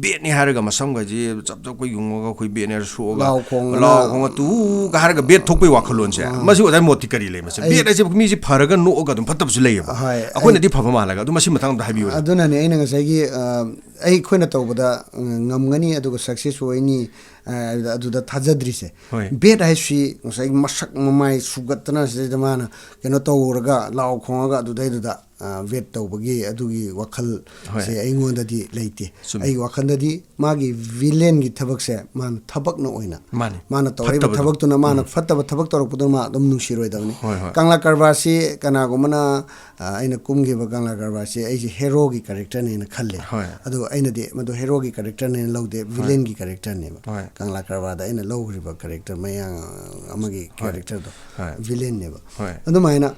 ꯕꯦꯠꯅꯤ ꯍꯥꯏꯔꯒ ꯃꯁꯝꯒꯁꯦ ꯆꯞ ꯆꯞ ꯑꯩꯈꯣꯏ ꯌꯨꯡꯉꯒ ꯑꯩꯈꯣꯏ ꯕꯦꯠꯅꯦ ꯁꯣꯛꯑꯒ ꯂꯥꯎ ꯈꯣꯡꯗꯅ ꯂꯥꯎ ꯈꯣꯡꯉ ꯇꯨꯒ ꯍꯥꯏꯔꯒ ꯕꯦꯠ ꯊꯣꯛꯄꯩ ꯋꯥꯈꯜꯂꯣꯟꯁꯦ꯫ ꯑꯥ꯫ ꯃꯁꯤ ꯑꯣꯖꯥ ꯃꯣꯠꯇꯤ ꯀꯔꯤ ꯂꯩ? ꯃꯁꯤ ꯑꯩ ꯕꯦꯠ ꯍꯥꯏꯁꯦ ꯃꯤꯁꯦ ꯐꯔꯒ ꯅꯣꯛꯑꯒ ꯑꯗꯨꯝ ꯐꯠꯇꯕꯁꯨ ꯂꯩꯌꯦꯕ꯫ ꯍꯣꯏ, ꯑꯩꯈꯣꯏꯅꯗꯤ ꯑꯩ ꯐꯕ ꯃꯥꯜꯂꯒ꯫ ꯑꯗꯨ ꯃꯁꯤ ꯃꯇꯥꯡꯗ ꯍꯥꯏꯕꯤꯌꯨ ꯑꯣꯖꯥ꯫ ꯑꯗꯨꯅꯅꯦ ꯑꯩꯅ ꯉꯁꯥꯏꯒꯤ, ꯑ, ꯑꯩꯈꯣꯏꯅ ꯇꯧꯕꯗ, ꯑ, ꯉꯝꯒꯅꯤ ꯑꯗꯨꯒ ꯁꯛꯁꯦꯁ ꯑꯣꯏꯅꯤ, ꯑ, ꯑꯗꯨꯗ ꯊꯥꯖꯗ꯭ꯔꯤꯁꯦ꯫ ꯍꯣꯏ꯫ ꯕꯦꯠ ꯍꯥꯏꯁꯤ ꯉꯁꯥꯏꯒꯤ ꯃꯁꯛ ꯃꯃꯥꯏ ꯁꯨꯒꯠꯇꯅ ꯁꯤꯗꯩꯗ ꯃꯥꯅ ꯀꯩꯅꯣ ꯇꯧꯔꯒ ꯂꯥꯎ ꯈꯣꯡꯉꯒ ꯑꯗꯨꯗꯩꯗꯨꯗ, ꯑ, ꯕꯦꯠ ꯇꯧꯕꯒꯤ ꯑꯗꯨꯒꯤ ꯋꯥꯈꯜꯁꯦ ꯍꯣꯏ꯫ ꯑꯩꯉꯣꯟꯗꯗꯤ ꯂꯩꯇꯦ꯫ ꯆꯨꯝꯃꯤ꯫ ꯑꯩꯒꯤ ꯋꯥꯈꯜꯗꯗꯤ ꯃꯥꯒꯤ ꯚꯤꯂꯦꯟꯒꯤ ꯊꯕꯛꯁꯦ ꯃꯥꯅ ꯊꯕꯛꯅ ꯑꯣꯏꯅ ꯃꯥꯅꯤ꯫ ꯃꯥꯅ ꯇꯧꯔꯛꯏꯕ ꯐꯠꯇꯕꯗꯣ꯫ ꯊꯕꯛꯇꯨꯅ, ꯃꯥꯅ ꯎꯝ꯫ ꯐꯠꯇꯕ ꯊꯕꯛ ꯇꯧꯔꯛꯄꯗꯨꯅ ꯃꯥ ꯑꯗꯨꯝ ꯅꯨꯡꯁꯤꯔꯣꯏꯗꯕꯅꯤ꯫ ꯍꯣꯏ, ꯍꯣꯏ꯫ ꯀꯪꯂꯥ ꯀꯔꯕꯥꯔꯁꯤ ꯀꯅꯥꯒꯨꯝꯕꯅ, ꯑ, ꯑꯩꯅ ꯀꯨꯝꯈꯤꯕ ꯀꯪꯂꯥ ꯀꯔꯕꯥꯔꯁꯤ ꯑꯩꯁꯦ ꯍꯦꯔꯣꯒꯤ ꯀꯦꯔꯦꯛꯇꯔꯅꯦꯅ ꯈꯜꯂꯦ꯫ ꯍꯣꯏ꯫ ꯑꯗꯨ ꯑꯩꯅꯗꯤ ꯃꯗꯨ ꯍꯦꯔꯣꯒꯤ ꯀꯦꯔꯦꯛꯇꯔꯅꯦꯅ ꯂꯧꯗꯦ, ꯍꯣꯏ꯫ ꯚꯤꯂꯦꯟꯒꯤ ꯀꯦꯔꯦꯛꯇꯔꯅꯦꯕ꯫ ꯍꯣꯏ꯫ ꯀꯪꯂꯥ ꯀꯔꯕꯥꯔꯗ ꯑꯩꯅ ꯂꯧꯈ꯭ꯔꯤꯕ ꯀꯦꯔꯦꯛꯇꯔ ꯃꯌꯥꯝ ꯑꯃꯒꯤ ꯍꯣꯏ꯫ ꯀꯦꯔꯦꯛꯇꯔꯗꯣ ꯍꯣꯏ꯫ ꯚꯤꯂꯦꯟꯅꯦꯕ꯫ ꯍꯣꯏ꯫ ꯑꯗꯨꯃꯥꯏꯅ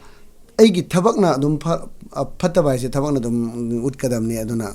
ꯑꯩꯒꯤ ꯊꯕꯛꯅ ꯑꯗꯨꯝ ꯐ-, ꯑ, ꯐꯠꯇꯕ ꯍꯥꯏꯁꯦ ꯊꯕꯛꯅ ꯑꯗꯨꯝ ꯎꯠꯀꯗꯕꯅꯤ꯫ ꯑꯗꯨꯅ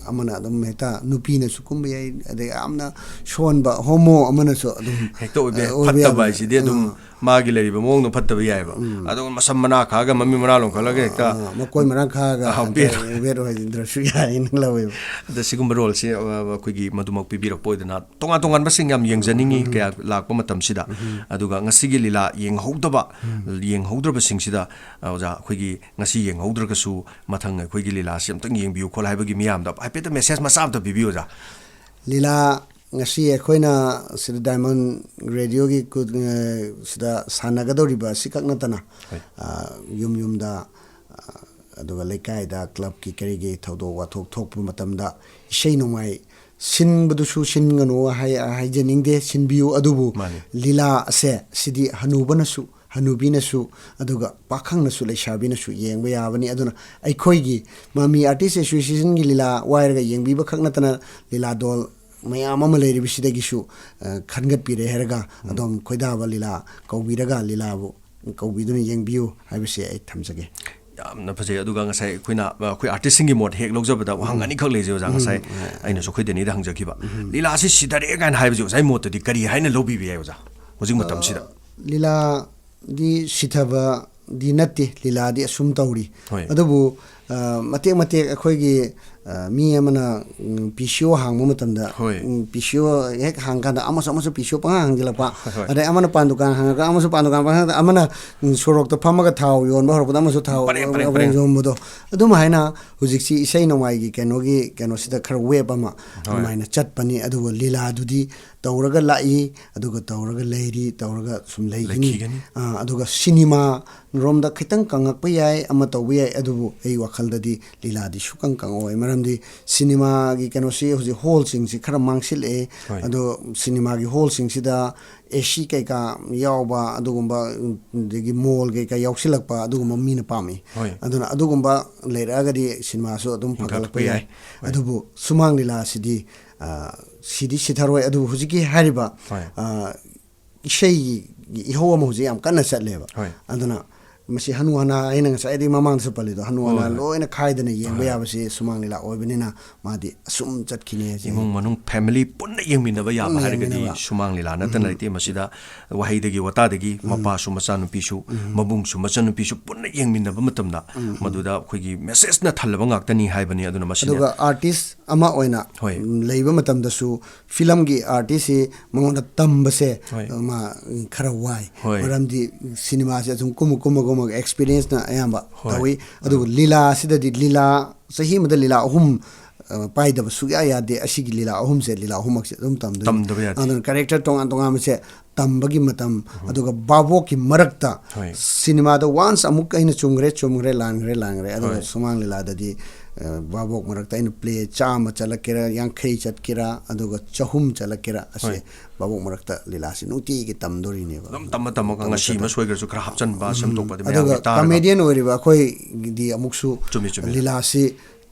ꯑꯃꯅ ꯑꯗꯨꯝ ꯍꯦꯛꯇ ꯅꯨꯄꯤꯅꯁꯨ ꯀꯨꯝꯕ ꯌꯥꯏ, ꯑꯗꯩ ꯌꯥꯝꯅ ꯁꯣꯟꯕ ꯍꯣꯃꯣ ꯑꯃꯅꯁꯨ ꯑꯗꯨꯝ, ꯍꯦꯛꯇ ꯑꯣꯏꯕ ꯌꯥꯏ꯫ ꯑ, ꯑꯣꯏꯕ ꯐꯠꯇꯕ ꯌꯥꯕꯅꯤ꯫ ꯍꯥꯏꯁꯤꯗꯤ ꯑꯗꯨꯝ ꯑꯥ꯫ ꯃꯥꯒꯤ ꯂꯩꯔꯤꯕ ꯃꯑꯣꯡꯗꯣ ꯐꯠꯇꯕ ꯌꯥꯏꯑꯕ꯫ ꯎꯝ꯫ ꯑꯗꯨꯒ ꯃꯁꯝ ꯃꯅꯥ ꯈꯥꯛꯑꯒ ꯃꯃꯤ ꯃꯅꯥ ꯂꯣꯡꯈꯠꯂꯒ ꯍꯦꯛꯇ ꯑꯥ, ꯃꯀꯣꯏ ꯃꯔꯥꯡ ꯈꯥꯛꯑꯒ ꯑꯥ, ꯍꯦꯛꯇ ꯕꯦꯠ꯫ ꯕꯦꯠ ꯑꯣꯏꯗ꯭ꯔꯁꯨ ꯌꯥꯏꯅ ꯂꯧꯋꯦꯕ꯫ ꯑꯗ ꯁꯤꯒꯨꯝꯕ ꯔꯣꯜꯁꯦ, ꯑ, ꯑꯩꯈꯣꯏꯒꯤ ꯃꯗꯨꯃꯛ ꯄꯤꯕꯤꯔꯛꯄ ꯑꯣꯏꯗꯅ ꯇꯣꯉꯥꯟ ꯇꯣꯉꯥꯟꯕꯁꯤꯡ ꯌꯥꯝ ꯌꯦꯡꯖꯅꯤꯡꯉꯤ ꯎꯝ꯫ ꯀꯌꯥ ꯂꯥꯛꯄ ꯃꯇꯝꯁꯤꯗ꯫ ꯎꯝ꯫ ꯑꯗꯨꯒ ꯉꯁꯤꯒꯤ ꯂꯤꯂꯥ ꯌꯦꯡꯍꯧꯗꯕ, ꯎꯝ꯫ ꯌꯦꯡꯍꯧꯗ꯭ꯔꯕꯁꯤꯡꯁꯤꯗ, ꯑ, ꯑꯣꯖꯥ, ꯑꯩꯈꯣꯏꯒꯤ ꯉꯁꯤ ꯌꯦꯡꯍꯧꯗ꯭ꯔꯒꯁꯨ ꯃꯊꯪ ꯑꯩꯈꯣꯏꯒꯤ ꯂꯤꯂꯥꯁꯤ ꯑꯝꯇꯪ ꯌꯦꯡꯕꯤꯌꯨ ꯈꯣꯠꯂꯨ ꯍꯥꯏꯕꯒꯤ ꯃꯤꯌꯥꯝꯗ ꯍꯥꯏꯐꯦꯠꯇ ꯃꯦꯁꯦꯖ ꯃꯆꯥ ꯑꯝꯇ ꯄꯤꯕꯤꯌꯨ, ꯑꯣꯖꯥ꯫ ꯂꯤꯂꯥ ꯉꯁꯤ ꯑꯩꯈꯣꯏꯅ ꯁꯤꯗ ꯗꯥꯏꯃꯟ ꯔꯦꯗꯤꯑꯣꯒꯤ ꯈꯨ-, ꯑ, ꯁꯤꯗ ꯁꯥꯟꯅꯒꯗꯧꯔꯤꯕ ꯑꯁꯤꯈꯛ ꯅꯠꯇꯅ, ꯍꯣꯏ꯫ ꯑ, ꯌꯨꯝ ꯌꯨꯝꯗ, ꯑ, ꯑꯗꯨꯒ ꯂꯩꯀꯥꯏꯗ ꯀ꯭ꯂꯕꯀꯤ ꯀꯔꯤꯒꯤ ꯊꯧꯗꯣꯛ ꯋꯥꯊꯣꯛ ꯊꯣꯛꯄ ꯃꯇꯝꯗ ꯏꯁꯩ ꯅꯣꯡꯃꯥꯏ ꯁꯤꯟꯕꯗꯨꯁꯨ ꯁꯤꯟꯒꯅꯨ ꯍꯥꯏ-, ꯍꯥꯏꯖꯅꯤꯡꯗꯦ, ꯁꯤꯟꯕꯤꯌꯨ꯫ ꯑꯗꯨꯕꯨ ꯃꯥꯅꯤ꯫ ꯂꯤꯂꯥ ꯑꯁꯦ ꯁꯤꯗꯤ ꯍꯅꯨꯕꯅꯁꯨ, ꯍꯅꯨꯕꯤꯅꯁꯨ, ꯑꯗꯨꯒ ꯄꯥꯈꯪꯅꯁꯨ, ꯂꯩꯁꯥꯕꯤꯅꯁꯨ ꯌꯦꯡꯕ ꯌꯥꯕꯅꯤ꯫ ꯑꯗꯨꯅ ꯑꯩꯈꯣꯏꯒꯤ ꯃꯃꯤ ꯑꯥꯔꯇꯤꯁ ꯑꯦꯁꯣꯁꯤꯌꯦꯁꯟꯒꯤ ꯂꯤꯂꯥ ꯋꯥꯏꯔꯒ ꯌꯦꯡꯕꯤꯕ ꯈꯛ ꯅꯠꯇꯅ ꯂꯤꯂꯥ ꯗꯣꯜ ꯃꯌꯥꯝ ꯑꯃ ꯂꯩꯔꯤꯕꯁꯤꯗꯒꯤꯁꯨ, ꯑ, ꯈꯟꯒꯠꯄꯤꯔꯦ ꯍꯥꯏꯔꯒ ꯎꯝ꯫ ꯑꯗꯣꯝ ꯈꯣꯏꯗꯥꯕ ꯂꯤꯂꯥ ꯀꯧꯕꯤꯔꯒ ꯂꯤꯂꯥꯕꯨ ꯀꯧꯕꯤꯗꯨꯅ ꯌꯦꯡꯕꯤꯌꯨ ꯍꯥꯏꯕꯁꯦ ꯑꯩ ꯊꯝꯖꯒꯦ꯫ ꯌꯥꯝꯅ ꯐꯖꯩ꯫ ꯑꯗꯨꯒ ꯉꯁꯥꯏ ꯑꯩꯈꯣꯏꯅ, ꯑꯩꯈꯣꯏ ꯑꯥꯔꯇꯤꯁ꯭ꯠꯁꯤꯡꯒꯤ ꯃꯣꯠ ꯍꯦꯛ ꯂꯧꯖꯕꯗ ꯋꯥꯍꯪ ꯑꯅꯤꯈꯛ ꯂꯩꯖꯩ ꯑꯣꯖꯥ꯫ ꯉꯁꯥꯏ ꯑꯩꯅꯁꯨ ꯑꯩꯈꯣꯏ ꯗꯦꯅꯤꯗ ꯍꯪꯖꯈꯤꯕ, "ꯂꯤꯂꯥꯁꯤ ꯁꯤꯊꯔꯛꯑꯦ" ꯀꯥꯏꯅ ꯍꯥꯏꯕꯁꯦ ꯑꯣꯖꯥꯒꯤ ꯃꯣꯠꯇꯗꯤ ꯀꯔꯤ ꯍꯥꯏꯅ ꯂꯧꯕꯤꯕ ꯌꯥꯏ ꯑꯣꯖꯥ, ꯍꯧꯖꯤꯛ ꯃꯇꯝꯁꯤꯗ? ꯂꯤꯂꯥꯗꯤ ꯁꯤꯊꯕꯗꯤ ꯅꯠꯇꯦ, ꯂꯤꯂꯥꯗꯤ ꯑꯁꯨꯝ ꯇꯧꯔꯤ꯫ ꯍꯣꯏ꯫ ꯑꯗꯨꯕꯨ, ꯑ, ꯃꯇꯦꯛ ꯃꯇꯦꯛ ꯑꯩꯈꯣꯏꯒꯤ, ꯑ, ꯃꯤ ꯑꯃꯅ, ꯎꯝ, ꯄꯤ ꯁꯤ ꯑꯣ ꯍꯥꯡꯕ ꯃꯇꯝꯗ, ꯍꯣꯏ꯫ ꯎꯝ, ꯄꯤ ꯁꯤ ꯑꯣ ꯍꯦꯛ ꯍꯥꯡꯀꯥꯟꯗ ꯑꯃꯁꯨ, ꯑꯃꯁꯨ ꯄꯤ ꯁꯤ ꯑꯣ ꯄꯪꯍꯥꯡ ꯍꯥꯡꯖꯤꯜꯂꯛꯄ, ꯍꯣꯏ, ꯍꯣꯏ꯫ ꯑꯗꯩ ꯑꯃꯅ ꯄꯥꯟ ꯗꯨꯀꯥꯟ ꯍꯥꯡꯉꯒ ꯑꯃꯁꯨ ꯄꯥꯟ ꯗꯨꯀꯥꯟ ꯄꯪꯍꯥꯡꯗ, ꯑꯃꯅ, ꯎꯝ, ꯁꯣꯔꯣꯛꯇ ꯐꯝꯃꯒ ꯊꯥꯎ ꯌꯣꯟꯕ ꯍꯧꯔꯛꯄꯗ ꯑꯃꯁꯨ ꯊꯥꯎ ꯄꯔꯦꯡ, ꯄꯔꯦꯡ, ꯄꯔꯦꯡ꯫ ꯌꯣꯟꯕꯗꯣ꯫ ꯑꯗꯨꯝ ꯍꯥꯏꯅ ꯍꯧꯖꯤꯛꯁꯤ ꯏꯁꯩ ꯅꯣꯡꯃꯥꯏꯒꯤ ꯀꯩꯅꯣꯒꯤ, ꯀꯩꯅꯣꯁꯤꯗ ꯈꯔ ꯋꯦꯕ ꯑꯃ ꯍꯣꯏ꯫ ꯑꯗꯨꯃꯥꯏꯅ ꯆꯠꯄꯅꯤ꯫ ꯑꯗꯨꯒ ꯂꯤꯂꯥꯗꯨꯗꯤ ꯇꯧꯔꯒ ꯂꯥꯛꯏ, ꯑꯗꯨꯒ ꯇꯧꯔꯒ ꯂꯩꯔꯤ, ꯇꯧꯔꯒ ꯁꯨꯝ ꯂꯩꯈꯤꯅꯤ꯫ ꯂꯩꯈꯤꯒꯅꯤ꯫ ꯑꯥ, ꯑꯗꯨꯒ ꯁꯤꯅꯦꯃꯥ ꯔꯣꯝꯗ ꯈꯤꯇꯪ ꯀꯪꯉꯛꯄ ꯌꯥꯏ, ꯑꯃ ꯇꯧꯕ ꯌꯥꯏ, ꯑꯗꯨꯕꯨ ꯑꯩ ꯋꯥꯈꯜꯗꯗꯤ ꯂꯤꯂꯥꯗꯤ ꯁꯨꯀꯪ ꯀꯪꯉꯛꯑꯣꯏ꯫ ꯃꯔꯝꯗꯤ ꯁꯤꯅꯦꯃꯥꯒꯤ ꯀꯩꯅꯣꯁꯤ ꯍꯧꯖꯤꯛ ꯍꯣꯜꯁꯤꯡꯁꯤ ꯈꯔ ꯃꯥꯡꯁꯤꯜꯂꯛꯑꯦ꯫ ꯍꯣꯏ꯫ ꯑꯗꯣ ꯁꯤꯅꯦꯃꯥꯒꯤ ꯍꯣꯜꯁꯤꯡꯁꯤꯗ ꯑꯦ ꯁꯤ ꯀꯩꯀꯥ ꯌꯥꯎꯕ ꯑꯗꯨꯒꯨꯝꯕ, ꯎꯝ, ꯑꯗꯒꯤ ꯃꯣꯜ ꯀꯩꯀꯥ ꯌꯥꯎꯁꯤꯜꯂꯛꯄ ꯑꯗꯨꯒꯨꯝꯕ ꯃꯤꯅ ꯄꯥꯝꯃꯤ꯫ ꯍꯣꯏ꯫ ꯑꯗꯨꯅ ꯑꯗꯨꯒꯨꯝꯕ ꯂꯩꯔꯛꯑꯒꯗꯤ ꯁꯤꯅꯦꯃꯥꯁꯨ ꯑꯗꯨꯝ ꯍꯤꯡꯒꯠꯂꯛꯄ ꯐꯒꯠꯂꯛꯄ ꯌꯥꯏ꯫ ꯌꯥꯏ꯫ ꯍꯣꯏ꯫ ꯑꯗꯨꯕꯨ ꯁꯨꯃꯥꯡ ꯂꯤꯂꯥꯁꯤꯗꯤ, ꯑ, ꯁꯤꯗꯤ ꯁꯤꯊꯔꯣꯏ꯫ ꯑꯗꯨꯕꯨ ꯍꯧꯖꯤꯛꯀꯤ ꯍꯥꯏꯔꯤꯕ, ꯍꯣꯏ꯫ ꯑ, ꯏꯁꯩꯒꯤ ꯏꯍꯧ ꯑꯃ ꯍꯧꯖꯤꯛ ꯌꯥꯝ ꯀꯟꯅ ꯆꯠꯂꯦꯕ꯫ ꯍꯣꯏ꯫ ꯑꯗꯨꯅ ꯃꯁꯤ ꯍꯅꯨ ꯍꯅꯥ, ꯑꯩꯅ ꯉꯁꯥꯏꯗꯒꯤ ꯃꯃꯥꯡꯗꯁꯨ ꯄꯜꯂꯤꯗꯣ, ꯍꯅꯨ ꯍꯣꯏ, ꯍꯅꯥ ꯍꯣꯏ꯫ ꯂꯣꯏꯅ ꯈꯥꯏꯗꯅ ꯌꯦꯡꯕ ꯍꯣꯏ꯫ ꯌꯥꯕꯁꯤ ꯁꯨꯃꯥꯡ ꯂꯤꯂꯥ ꯑꯣꯏꯕꯅꯤꯅ ꯃꯥꯗꯤ ꯑꯁꯨꯝ ꯆꯠꯈꯤꯅꯤ ꯍꯥꯏꯁꯦ꯫ ꯏꯃꯨꯡ ꯃꯅꯨꯡ family ꯄꯨꯟꯅ ꯌꯦꯡꯃꯤꯟꯅꯕ ꯌꯥꯕ ꯄꯨꯟꯅ ꯍꯥꯏꯔꯒꯗꯤ ꯌꯦꯡꯃꯤꯟꯅꯕ꯫ ꯁꯨꯃꯥꯡ ꯂꯤꯂꯥ ꯅꯠꯇꯅ ꯎꯝ꯫ ꯂꯩꯇꯦ꯫ ꯃꯁꯤꯗ ꯋꯥꯍꯩꯗꯒꯤ ꯋꯥꯇꯥꯗꯒꯤ ꯎꯝ꯫ ꯃꯄꯥꯁꯨ ꯃꯆꯥꯅꯨꯄꯤꯁꯨ, ꯎꯝ꯫ ꯃꯕꯨꯡꯁꯨ ꯃꯆꯟꯅꯨꯄꯤꯁꯨ ꯄꯨꯟꯅ ꯌꯦꯡꯃꯤꯟꯅꯕ ꯃꯇꯝꯗ ꯎꯝ, ꯎꯝ꯫ ꯃꯗꯨꯗ ꯑꯩꯈꯣꯏꯒꯤ messageꯅ ꯊꯜꯂꯕ ꯉꯥꯛꯇꯅꯤ ꯍꯥꯏꯕꯅꯤ꯫ ꯑꯗꯨꯅ ꯃꯁꯤꯅ ꯑꯗꯨꯒ artist ꯑꯃ ꯑꯣꯏꯅ, ꯍꯣꯏ꯫ ꯎꯝ, ꯂꯩꯕ ꯃꯇꯝꯗꯁꯨ ꯐꯤꯂꯝꯒꯤ artistꯁꯤ ꯃꯉꯣꯟꯗ ꯇꯝꯕꯁꯦ, ꯍꯣꯏ꯫ ꯃꯥ, ꯎꯝ, ꯈꯔ ꯋꯥꯏ꯫ ꯍꯣꯏ꯫ ꯃꯔꯝꯗꯤ ꯁꯤꯅꯦꯃꯥꯁꯦ ꯑꯗꯨꯝ ꯀꯨꯝꯃ ꯀꯨꯝꯃ ꯀꯨꯝꯃꯒ experienceꯅ ꯑꯌꯥꯝꯕ ꯍꯣꯏ꯫ ꯇꯧꯏ꯫ ꯑꯗꯨꯒ ꯎꯝ꯫ ꯂꯤꯂꯥꯁꯤꯗꯗꯤ ꯂꯤꯂꯥ ꯆꯍꯤ ꯑꯃꯗ ꯂꯤꯂꯥ ꯑꯍꯨꯝ, ꯑ, ꯄꯥꯏꯗꯕ ꯁꯨꯛꯌꯥ ꯌꯥꯗꯦ꯫ ꯑꯁꯤꯒꯤ ꯂꯤꯂꯥ ꯑꯍꯨꯝꯁꯦ, ꯂꯤꯂꯥ ꯑꯍꯨꯝꯃꯛꯁꯦ ꯑꯗꯨꯝ ꯇꯝꯗꯣꯏꯅꯤ꯫ ꯇꯝꯗꯕ ꯌꯥꯗꯦ꯫ ꯑꯗꯨꯅ character ꯇꯣꯉꯥꯟ ꯇꯣꯉꯥꯟꯕꯁꯦ ꯇꯝꯕꯒꯤ ꯃꯇꯝ, ꯎꯝ꯫ ꯑꯗꯨꯒ ꯚꯥꯕꯣꯛꯀꯤ ꯃꯔꯛꯇ ꯍꯣꯏ꯫ ꯁꯤꯅꯦꯃꯥꯗ once ꯑꯃꯨꯛ ꯑꯩꯅ ꯆꯨꯝꯈ꯭ꯔꯦ, ꯆꯨꯝꯈ꯭ꯔꯦ, ꯂꯥꯟꯈ꯭ꯔꯦ, ꯂꯥꯟꯈ꯭ꯔꯦ꯫ ꯑꯗꯨꯒ ꯍꯣꯏ꯫ ꯁꯨꯃꯥꯡ ꯂꯤꯂꯥꯗꯗꯤ, ꯑ, ꯚꯥꯕꯣꯛ ꯃꯔꯛꯇ ꯑꯩꯅ play ꯆꯥꯝꯃ ꯆꯠꯂꯛꯀꯦꯔꯥ, ꯌꯥꯡꯈꯩ ꯆꯠꯀꯦꯔꯥ, ꯑꯗꯨꯒ ꯆꯍꯨꯝ ꯆꯠꯂꯛꯀꯦꯔꯥ, ꯑꯁꯤ ꯍꯣꯏ꯫ ꯚꯥꯕꯣꯛ ꯃꯔꯛꯇ ꯂꯤꯂꯥꯁꯤ ꯅꯨꯡꯇꯤꯒꯤ ꯇꯝꯗꯣꯔꯤꯅꯦꯕ꯫ ꯑꯗꯨꯝ ꯇꯝꯃ ꯇꯝꯃꯒ ꯇꯝꯃ ꯉꯁꯤ ꯑꯃ ꯇꯝꯃ꯫ ꯁꯣꯏꯈ꯭ꯔꯁꯨ ꯈꯔ ꯍꯥꯞꯆꯟꯕ, ꯎꯝ꯫ ꯁꯦꯝꯗꯣꯛꯄ ꯑꯗꯨꯝ ꯑꯗꯨꯒ ꯌꯥꯎꯈꯤ ꯇꯥꯔꯒ꯫ Comedian ꯑꯣꯏꯔꯤꯕ ꯑꯩꯈꯣꯏꯒꯤꯗꯤ ꯑꯃꯨꯛꯁꯨ ꯆꯨꯝꯃꯤ, ꯆꯨꯝꯃꯤ꯫ ꯂꯤꯂꯥꯁꯤ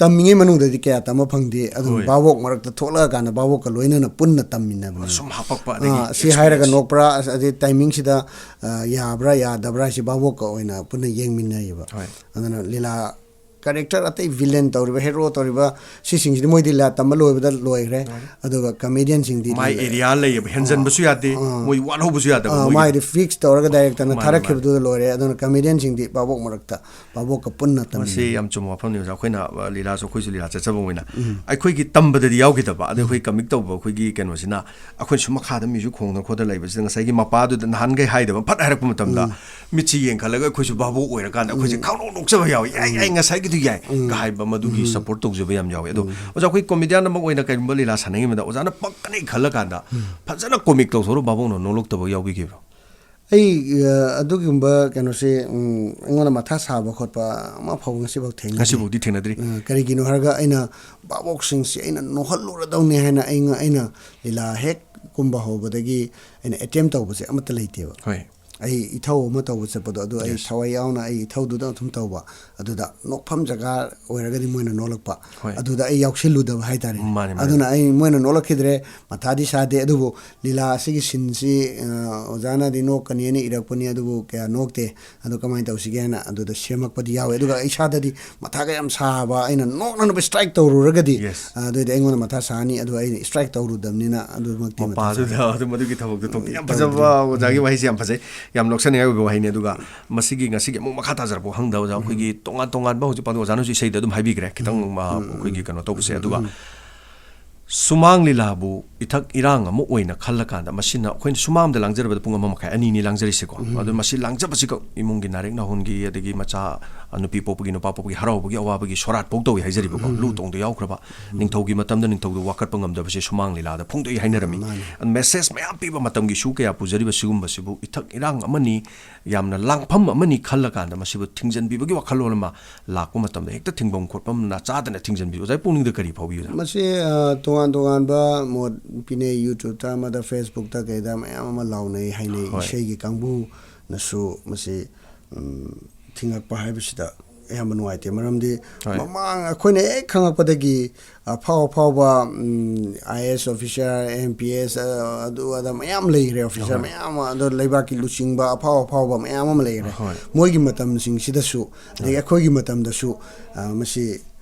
ꯇꯝꯃꯤꯉꯩ ꯃꯅꯨꯡꯗꯗꯤ ꯀꯌꯥ ꯇꯝꯕ ꯐꯪꯗꯦ꯫ ꯑꯗꯨꯝ ꯍꯣꯏ꯫ ꯚꯥꯕꯣꯛ ꯃꯔꯛꯇ ꯊꯣꯛꯂꯛꯑꯀꯥꯟꯗ ꯚꯥꯕꯣꯛꯀ ꯂꯣꯏꯅꯅ ꯄꯨꯟꯅ ꯇꯝꯃꯤꯟꯅꯕꯅꯦ꯫ ꯁꯨꯝ ꯍꯥꯄꯛꯄ ꯑꯗꯒꯤ ꯑꯥ, ꯁꯤ ꯍꯥꯏꯔꯒ experience꯫ ꯅꯣꯛ-, ꯆꯨꯝꯃꯛꯄ꯭ꯔꯥ, ꯑꯁ, ꯑꯗꯩ ꯇꯥꯏꯃꯤꯡꯁꯤꯗ, ꯑ, ꯌꯥꯕ꯭ꯔꯥ ꯌꯥꯗꯕ꯭ꯔꯥ ꯍꯥꯏꯁꯤ ꯚꯥꯕꯣꯛꯀ ꯑꯣꯏꯅ ꯄꯨꯟꯅ ꯌꯦꯡꯃꯤꯟꯅꯩꯌꯦꯕ꯫ ꯍꯣꯏ꯫ ꯑꯗꯨꯅ ꯂꯤꯂꯥ ꯀꯦꯔꯦꯛꯇꯔ ꯑꯇꯩ ꯚꯤꯂꯦꯟ ꯇꯧꯔꯤꯕ, ꯍꯦꯔꯣ ꯇꯧꯔꯤꯕ, ꯁꯤꯁꯤꯡꯁꯤꯗꯤ ꯃꯣꯏꯗꯤ ꯂꯤꯂꯥ ꯇꯝꯕ ꯂꯣꯏꯕꯗ ꯂꯣꯏꯈ꯭ꯔꯦ꯫ ꯂꯣꯏꯔꯦ꯫ ꯑꯗꯨꯒ ꯀꯃꯦꯗꯤꯌꯟꯁꯤꯡꯗꯤ ꯃꯥꯏ ꯂꯤ-, ꯑꯦꯔꯤꯌꯥ ꯂꯩꯌꯦꯕ, ꯍꯦꯟꯖꯟꯕꯁꯨ ꯌꯥꯗꯦ, ꯑꯥ꯫ ꯃꯣꯏ ꯋꯥꯠꯍꯧꯕꯁꯨ ꯌꯥꯗꯕ, ꯑꯥ, ꯃꯣꯏꯒꯤꯗꯤ꯫ ꯃꯥꯏꯗꯤ ꯐꯤꯛꯁ ꯇꯧꯔꯒ ꯗꯥꯏꯔꯦꯛꯇꯔꯅ ꯃꯥꯅꯦ, ꯊꯥꯔꯛꯈꯤꯕꯗꯨꯗ ꯃꯥꯅꯦ꯫ ꯂꯣꯏꯔꯦ꯫ ꯑꯗꯨꯅ ꯀꯃꯦꯗꯤꯌꯟꯁꯤꯡꯗꯤ ꯚꯥꯕꯣꯛ ꯃꯔꯛꯇ, ꯚꯥꯕꯣꯛꯀ ꯄꯨꯟꯅ ꯃꯁꯤ ꯇꯝꯃꯤꯟꯅꯩ꯫ ꯌꯥꯝ ꯆꯨꯝꯕ ꯋꯥꯐꯝꯅꯤ, ꯑꯣꯖꯥ꯫ ꯑꯩꯈꯣꯏꯅ, ꯑ, ꯂꯤꯂꯥꯁꯨ ꯑꯩꯈꯣꯏꯁꯨ ꯂꯤꯂꯥ ꯆꯠꯆꯕꯅꯤꯅ ꯎꯝ꯫ ꯑꯩꯈꯣꯏꯒꯤ ꯇꯝꯕꯗꯗꯤ ꯌꯥꯎꯈꯤꯗꯕ, ꯑꯗꯩ ꯑꯩꯈꯣꯏ ꯎꯝ꯫ ꯀꯃꯤꯛ ꯇꯧꯕ ꯑꯩꯈꯣꯏꯒꯤ ꯀꯩꯅꯣꯁꯤꯅ ꯑꯩꯈꯣꯏꯅ ꯁꯨꯝ ꯃꯈꯥꯗ ꯃ꯭ꯌꯨꯖꯤꯛ ꯈꯣꯡꯗꯅ ꯈꯣꯠꯇꯅ ꯂꯩꯕꯁꯤꯗ ꯉꯁꯥꯏꯒꯤ ꯃꯄꯥꯗꯨꯗ ꯅꯍꯥꯟꯈꯩ ꯍꯥꯏꯗꯕ ꯐꯠ ꯍꯥꯏꯔꯛꯄ ꯃꯇꯝꯗ ꯎꯝ꯫ ꯃꯤꯠꯁꯤ ꯌꯦꯡꯈꯠꯂꯒ ꯑꯩꯈꯣꯏꯁꯨ ꯚꯥꯕꯣꯛ ꯑꯣꯏꯔꯀꯥꯟꯗ ꯑꯩꯈꯣꯏꯁꯦ ꯎꯝ꯫ ꯈꯪꯅꯣꯛ ꯅꯣꯛꯆꯕ ꯌꯥꯎꯋꯤ꯫ "ꯌꯥꯏ, ꯌꯥꯏ, ꯎꯝ꯫ ꯉꯁꯥꯏꯒꯤꯗꯨ ꯌꯥꯏ" ꯎꯝ꯫ ꯀ ꯍꯥꯏꯕ ꯃꯗꯨꯒꯤ ꯎꯝ꯫ ꯁꯄꯣꯔꯠ ꯇꯧꯖꯕ ꯌꯥꯝ ꯌꯥꯎꯋꯤ꯫ ꯑꯗꯣ ꯎꯝ꯫ ꯑꯣꯖꯥ, ꯑꯩꯈꯣꯏ ꯀꯣꯃꯦꯗꯤꯌꯟ ꯑꯃ ꯑꯣꯏꯅ ꯀꯔꯤꯒꯨꯝꯕ ꯂꯤꯂꯥ ꯁꯥꯟꯅꯉꯩ ꯃꯇꯝꯗ ꯑꯣꯖꯥꯅ ꯄꯛꯀꯅꯤ ꯈꯜꯂꯀꯥꯟꯗ ꯎꯝ꯫ ꯐꯖꯅ ꯀꯣꯃꯤꯛ ꯇꯧꯊꯣꯛꯑꯒ ꯚꯥꯕꯣꯛꯅ ꯅꯣꯛꯂꯛꯇꯕ ꯌꯥꯎꯕꯤꯈꯤꯕ꯭ꯔꯣ? ꯑꯩ, ꯑ, ꯑꯗꯨꯒꯨꯝꯕ ꯀꯩꯅꯣꯁꯦ, ꯎꯝ, ꯑꯩꯉꯣꯟꯗ ꯃꯊꯥ ꯁꯥꯕ ꯈꯣꯠꯄ ꯑꯃ ꯐꯥꯎꯕ ꯉꯁꯤꯐꯥꯎ ꯊꯦꯡꯅꯗ꯭ꯔꯤ꯫ ꯉꯁꯤꯐꯥꯎꯗꯤ ꯊꯦꯡꯅꯗ꯭ꯔꯤ꯫ ꯑ, ꯀꯔꯤꯒꯤꯅꯣ ꯍꯥꯏꯔꯒ ꯑꯩꯅ ꯚꯥꯕꯣꯛꯁꯤꯡꯁꯦ ꯑꯩꯅ ꯅꯣꯛꯍꯜꯂꯨꯔꯗꯧꯅꯤ ꯍꯥꯏꯅ ꯑꯩ ꯉ-, ꯑꯩꯅ ꯂꯤꯂꯥ ꯍꯦꯛ ꯀꯨꯝꯕ ꯍꯧꯕꯗꯒꯤ ꯑꯩꯅ ꯑꯦꯇꯦꯝ ꯇꯧꯕꯁꯦ ꯑꯃꯠꯇ ꯂꯩꯇꯦꯕ꯫ ꯍꯣꯏ꯫ ꯑꯩ ꯏꯊꯧ ꯑꯃ ꯇꯧꯕ ꯆꯠꯄꯗꯣ, ꯑꯗꯨ ꯑꯩ Yes. ꯊꯋꯥꯏ ꯌꯥꯎꯅ ꯑꯩ ꯏꯊꯧꯗꯨꯗ ꯑꯗꯨꯝ ꯇꯧꯕ꯫ ꯑꯗꯨꯗ ꯅꯣꯛꯐꯝ ꯖꯒꯥ ꯑꯣꯏꯔꯒꯗꯤ ꯃꯣꯏꯅ ꯅꯣꯛꯂꯛꯄ꯫ ꯍꯣꯏ꯫ ꯑꯗꯨꯗ ꯑꯩ ꯌꯥꯎꯁꯤꯜꯂꯨꯗꯕ ꯍꯥꯏꯇꯥꯔꯦ꯫ ꯃꯥꯅꯦ, ꯃꯥꯅꯦ꯫ ꯑꯗꯨꯅ ꯑꯩ, ꯃꯣꯏꯅ ꯅꯣꯛꯂꯛꯈꯤꯗ꯭ꯔꯦ, ꯃꯊꯥꯗꯤ ꯁꯥꯗꯦ, ꯑꯗꯨꯕꯨ ꯂꯤꯂꯥ ꯑꯁꯤꯒꯤ ꯁꯤꯟꯁꯤ, ꯑ, ꯑꯣꯖꯥꯅꯗꯤ ꯅꯣꯛꯀꯅꯤꯅ ꯏꯔꯛꯄꯅꯤ, ꯑꯗꯨꯕꯨ ꯀꯌꯥ ꯅꯣꯛꯇꯦ꯫ ꯑꯗꯨ ꯀꯃꯥꯏꯅ ꯇꯧꯁꯤꯒꯦ ꯍꯥꯏꯅ ꯑꯗꯨꯗ ꯁꯦꯝꯃꯛꯄꯗꯤ ꯌꯥꯎꯋꯦ꯫ ꯑꯗꯨꯒ ꯏꯁꯥꯗꯗꯤ ꯃꯊꯥꯒ ꯌꯥꯝ ꯁꯥꯕ, ꯑꯩꯅ ꯅꯣꯛꯅꯅꯕ ꯁ꯭ꯇ꯭ꯔꯥꯏꯛ ꯇꯧꯔꯨꯔꯒꯗꯤ, Yes. ꯑ, ꯑꯗꯨꯗꯤ ꯑꯩꯉꯣꯟꯗ ꯃꯊꯥ ꯁꯥꯅꯤ, ꯑꯗꯨ ꯑꯩꯅ ꯁ꯭ꯇ꯭ꯔꯥꯏꯛ ꯇꯧꯔꯨꯗꯕꯅꯤꯅ ꯑꯗꯨꯃꯛꯇꯤ ꯃꯊꯥ ꯃꯄꯥꯗꯨꯗ ꯁꯥꯗꯦ꯫ ꯑꯗꯨ ꯃꯗꯨꯒꯤ ꯊꯕꯛꯇꯣ ꯇꯧꯕꯤ ꯌꯥꯝ ꯇꯧꯗꯦ꯫ ꯐꯖꯕ ꯑꯣꯖꯥꯒꯤ ꯎꯝ꯫ ꯋꯥꯍꯩꯁꯦ ꯌꯥꯝ ꯐꯖꯩ, ꯌꯥꯝ ꯂꯧꯁꯟꯅꯤꯡꯉꯥꯏ ꯑꯣꯏꯕ ꯋꯥꯍꯩꯅꯤ꯫ ꯑꯗꯨꯒ ꯃꯁꯤꯒꯤ, ꯉꯁꯤꯒꯤ ꯑꯃꯨꯛ ꯃꯈꯥ ꯇꯥꯖꯔꯛꯄ ꯍꯪꯗꯕ ꯑꯣꯖꯥ, ꯎꯝ꯫ ꯑꯩꯈꯣꯏꯒꯤ ꯇꯣꯉꯥꯟ ꯇꯣꯉꯥꯟꯕ, ꯍꯧꯖꯤꯛ ꯄꯥꯟꯗꯨ ꯑꯣꯖꯥꯅꯁꯨ ꯏꯁꯩꯗ ꯑꯗꯨꯝ ꯍꯥꯏꯕꯤꯈ꯭ꯔꯦ, ꯈꯤꯇꯪ, ꯎꯝ꯫ ꯑ, ꯎꯝ, ꯑꯩꯈꯣꯏꯒꯤ ꯎꯝ꯫ ꯀꯩꯅꯣ ꯇꯧꯕꯁꯦ꯫ ꯎꯝ, ꯑꯗꯨꯒ ꯎꯝ꯫ ꯁꯨꯃꯥꯡ ꯂꯤꯂꯥꯕꯨ ꯏꯊꯛ ꯏꯔꯥꯡ ꯑꯃ ꯑꯣꯏꯅ ꯈꯜꯂꯀꯥꯟꯗ, ꯃꯁꯤꯅ ꯑꯩꯈꯣꯏꯅ ꯁꯨꯃꯥꯡꯗ ꯂꯥꯡꯖꯔꯕꯗ ꯄꯨꯡ ꯑꯃ ꯃꯈꯥꯏ, ꯑꯅꯤꯅꯤ ꯂꯥꯡꯖꯔꯤꯁꯦꯀꯣ꯫ ꯎꯝ꯫ ꯑꯗꯨ ꯃꯁꯤ ꯂꯥꯡꯖꯕꯁꯤꯈꯛ ꯏꯃꯨꯡꯒꯤ ꯅꯥꯔꯛ ꯅꯥꯍꯣꯟꯒꯤ, ꯑꯗꯒꯤ ꯃꯆꯥ, ꯑ, ꯅꯨꯄꯤ ꯄꯣꯛꯄꯒꯤ, ꯅꯨꯄꯥ ꯄꯣꯛꯄꯒꯤ ꯍꯔꯥꯎꯕꯒꯤ, ꯑꯋꯥꯕꯒꯤ ꯁꯣꯔꯥꯠ ꯐꯥꯎ ꯇꯧꯏ ꯍꯥꯏꯖꯔꯤꯕꯀꯣ꯫ ꯎꯝ꯫ ꯂꯨ ꯇꯣꯡꯗ ꯌꯥꯎꯈ꯭ꯔꯕ, ꯎꯝ꯫ ꯅꯤꯡꯊꯧꯒꯤ ꯃꯇꯝꯗ ꯅꯤꯡꯊꯧꯗꯨ ꯋꯥꯀꯠꯄ ꯉꯝꯗꯕꯁꯦ ꯁꯨꯃꯥꯡ ꯂꯤꯂꯥꯗ ꯐꯣꯡꯗꯣꯛꯏ ꯍꯥꯏꯅꯔꯝꯃꯤ꯫ ꯃꯥꯅꯦ꯫ ꯑꯗꯨ ꯃꯦꯁꯦꯖ ꯃꯌꯥꯝ ꯄꯤꯕ, ꯃꯇꯝꯒꯤ ꯏꯁꯨ ꯀꯌꯥ ꯄꯨꯖꯔꯤꯕ ꯁꯤꯒꯨꯝꯕꯁꯤꯕꯨ ꯏꯊꯛ ꯏꯔꯥꯡ ꯑꯃꯅꯤ, ꯌꯥꯝꯅ ꯂꯥꯡꯐꯝ ꯑꯃꯅꯤ ꯈꯜꯂꯀꯥꯟꯗ ꯃꯁꯤꯕꯨ ꯊꯤꯡꯖꯤꯟꯕꯤꯕꯒꯤ ꯋꯥꯈꯜꯂꯣꯟ ꯑꯃ ꯂꯥꯛꯄ ꯃꯇꯝꯗ ꯍꯦꯛꯇ ꯊꯤꯡꯐꯝ ꯈꯣꯠꯐꯝ ꯅꯥ ꯆꯥꯗꯅ ꯊꯤꯡꯖꯤꯟꯕꯤꯕ꯫ ꯑꯣꯖꯥꯒꯤ ꯄꯨꯛꯅꯤꯡꯗ ꯀꯔꯤ ꯐꯥꯎꯏ, ꯑꯣꯖꯥ? ꯃꯁꯤ, ꯑ, ꯇꯣꯉꯥꯟ ꯇꯣꯉꯥꯟꯕ ꯃꯣꯠ ꯄꯤꯅꯩ, YouTube-ꯇ ꯑꯃꯗ, Facebook-ꯇ ꯀꯩꯗ ꯃꯌꯥꯝ ꯑꯃ ꯂꯥꯎꯅꯩ ꯍꯥꯏꯅꯩ꯫ ꯍꯣꯏ꯫ ꯏꯁꯩꯒꯤ ꯀꯥꯡꯕꯨꯅꯁꯨ ꯃꯁꯤ, ꯎꯝ, ꯊꯤꯡꯉꯛꯄ ꯍꯥꯏꯕꯁꯤꯗ ꯑꯌꯥꯝꯕ ꯅꯨꯡꯉꯥꯏꯇꯦ꯫ ꯃꯔꯝꯗꯤ ꯍꯣꯏ꯫ ꯃꯃꯥꯡ ꯑꯩꯈꯣꯏꯅ ꯍꯦꯛ ꯈꯪꯉꯛꯄꯗꯒꯤ ꯑꯐꯥꯎ ꯑꯐꯥꯎꯕ, ꯎꯝ, IAS officer, MPS, ꯑ, ꯑꯗꯨ ꯑꯗ ꯃꯌꯥꯝ ꯂꯩꯈ꯭ꯔꯦ, officer ꯍꯣꯏ꯫ ꯃꯌꯥꯝ ꯑꯃ, ꯑꯗꯣ ꯂꯩꯕꯥꯛꯀꯤ ꯂꯨꯆꯤꯡꯕ ꯑꯐꯥꯎ ꯑꯐꯥꯎꯕ ꯃꯌꯥꯝ ꯑꯃ ꯂꯩꯈ꯭ꯔꯦ꯫ ꯍꯣꯏ꯫ ꯃꯣꯏꯒꯤ ꯃꯇꯝꯁꯤꯡꯁꯤꯗꯁꯨ, ꯑꯗꯒꯤ ꯍꯣꯏ꯫ ꯑꯩꯈꯣꯏꯒꯤ ꯃꯇꯝꯗꯁꯨ, ꯑ, ꯃꯁꯤ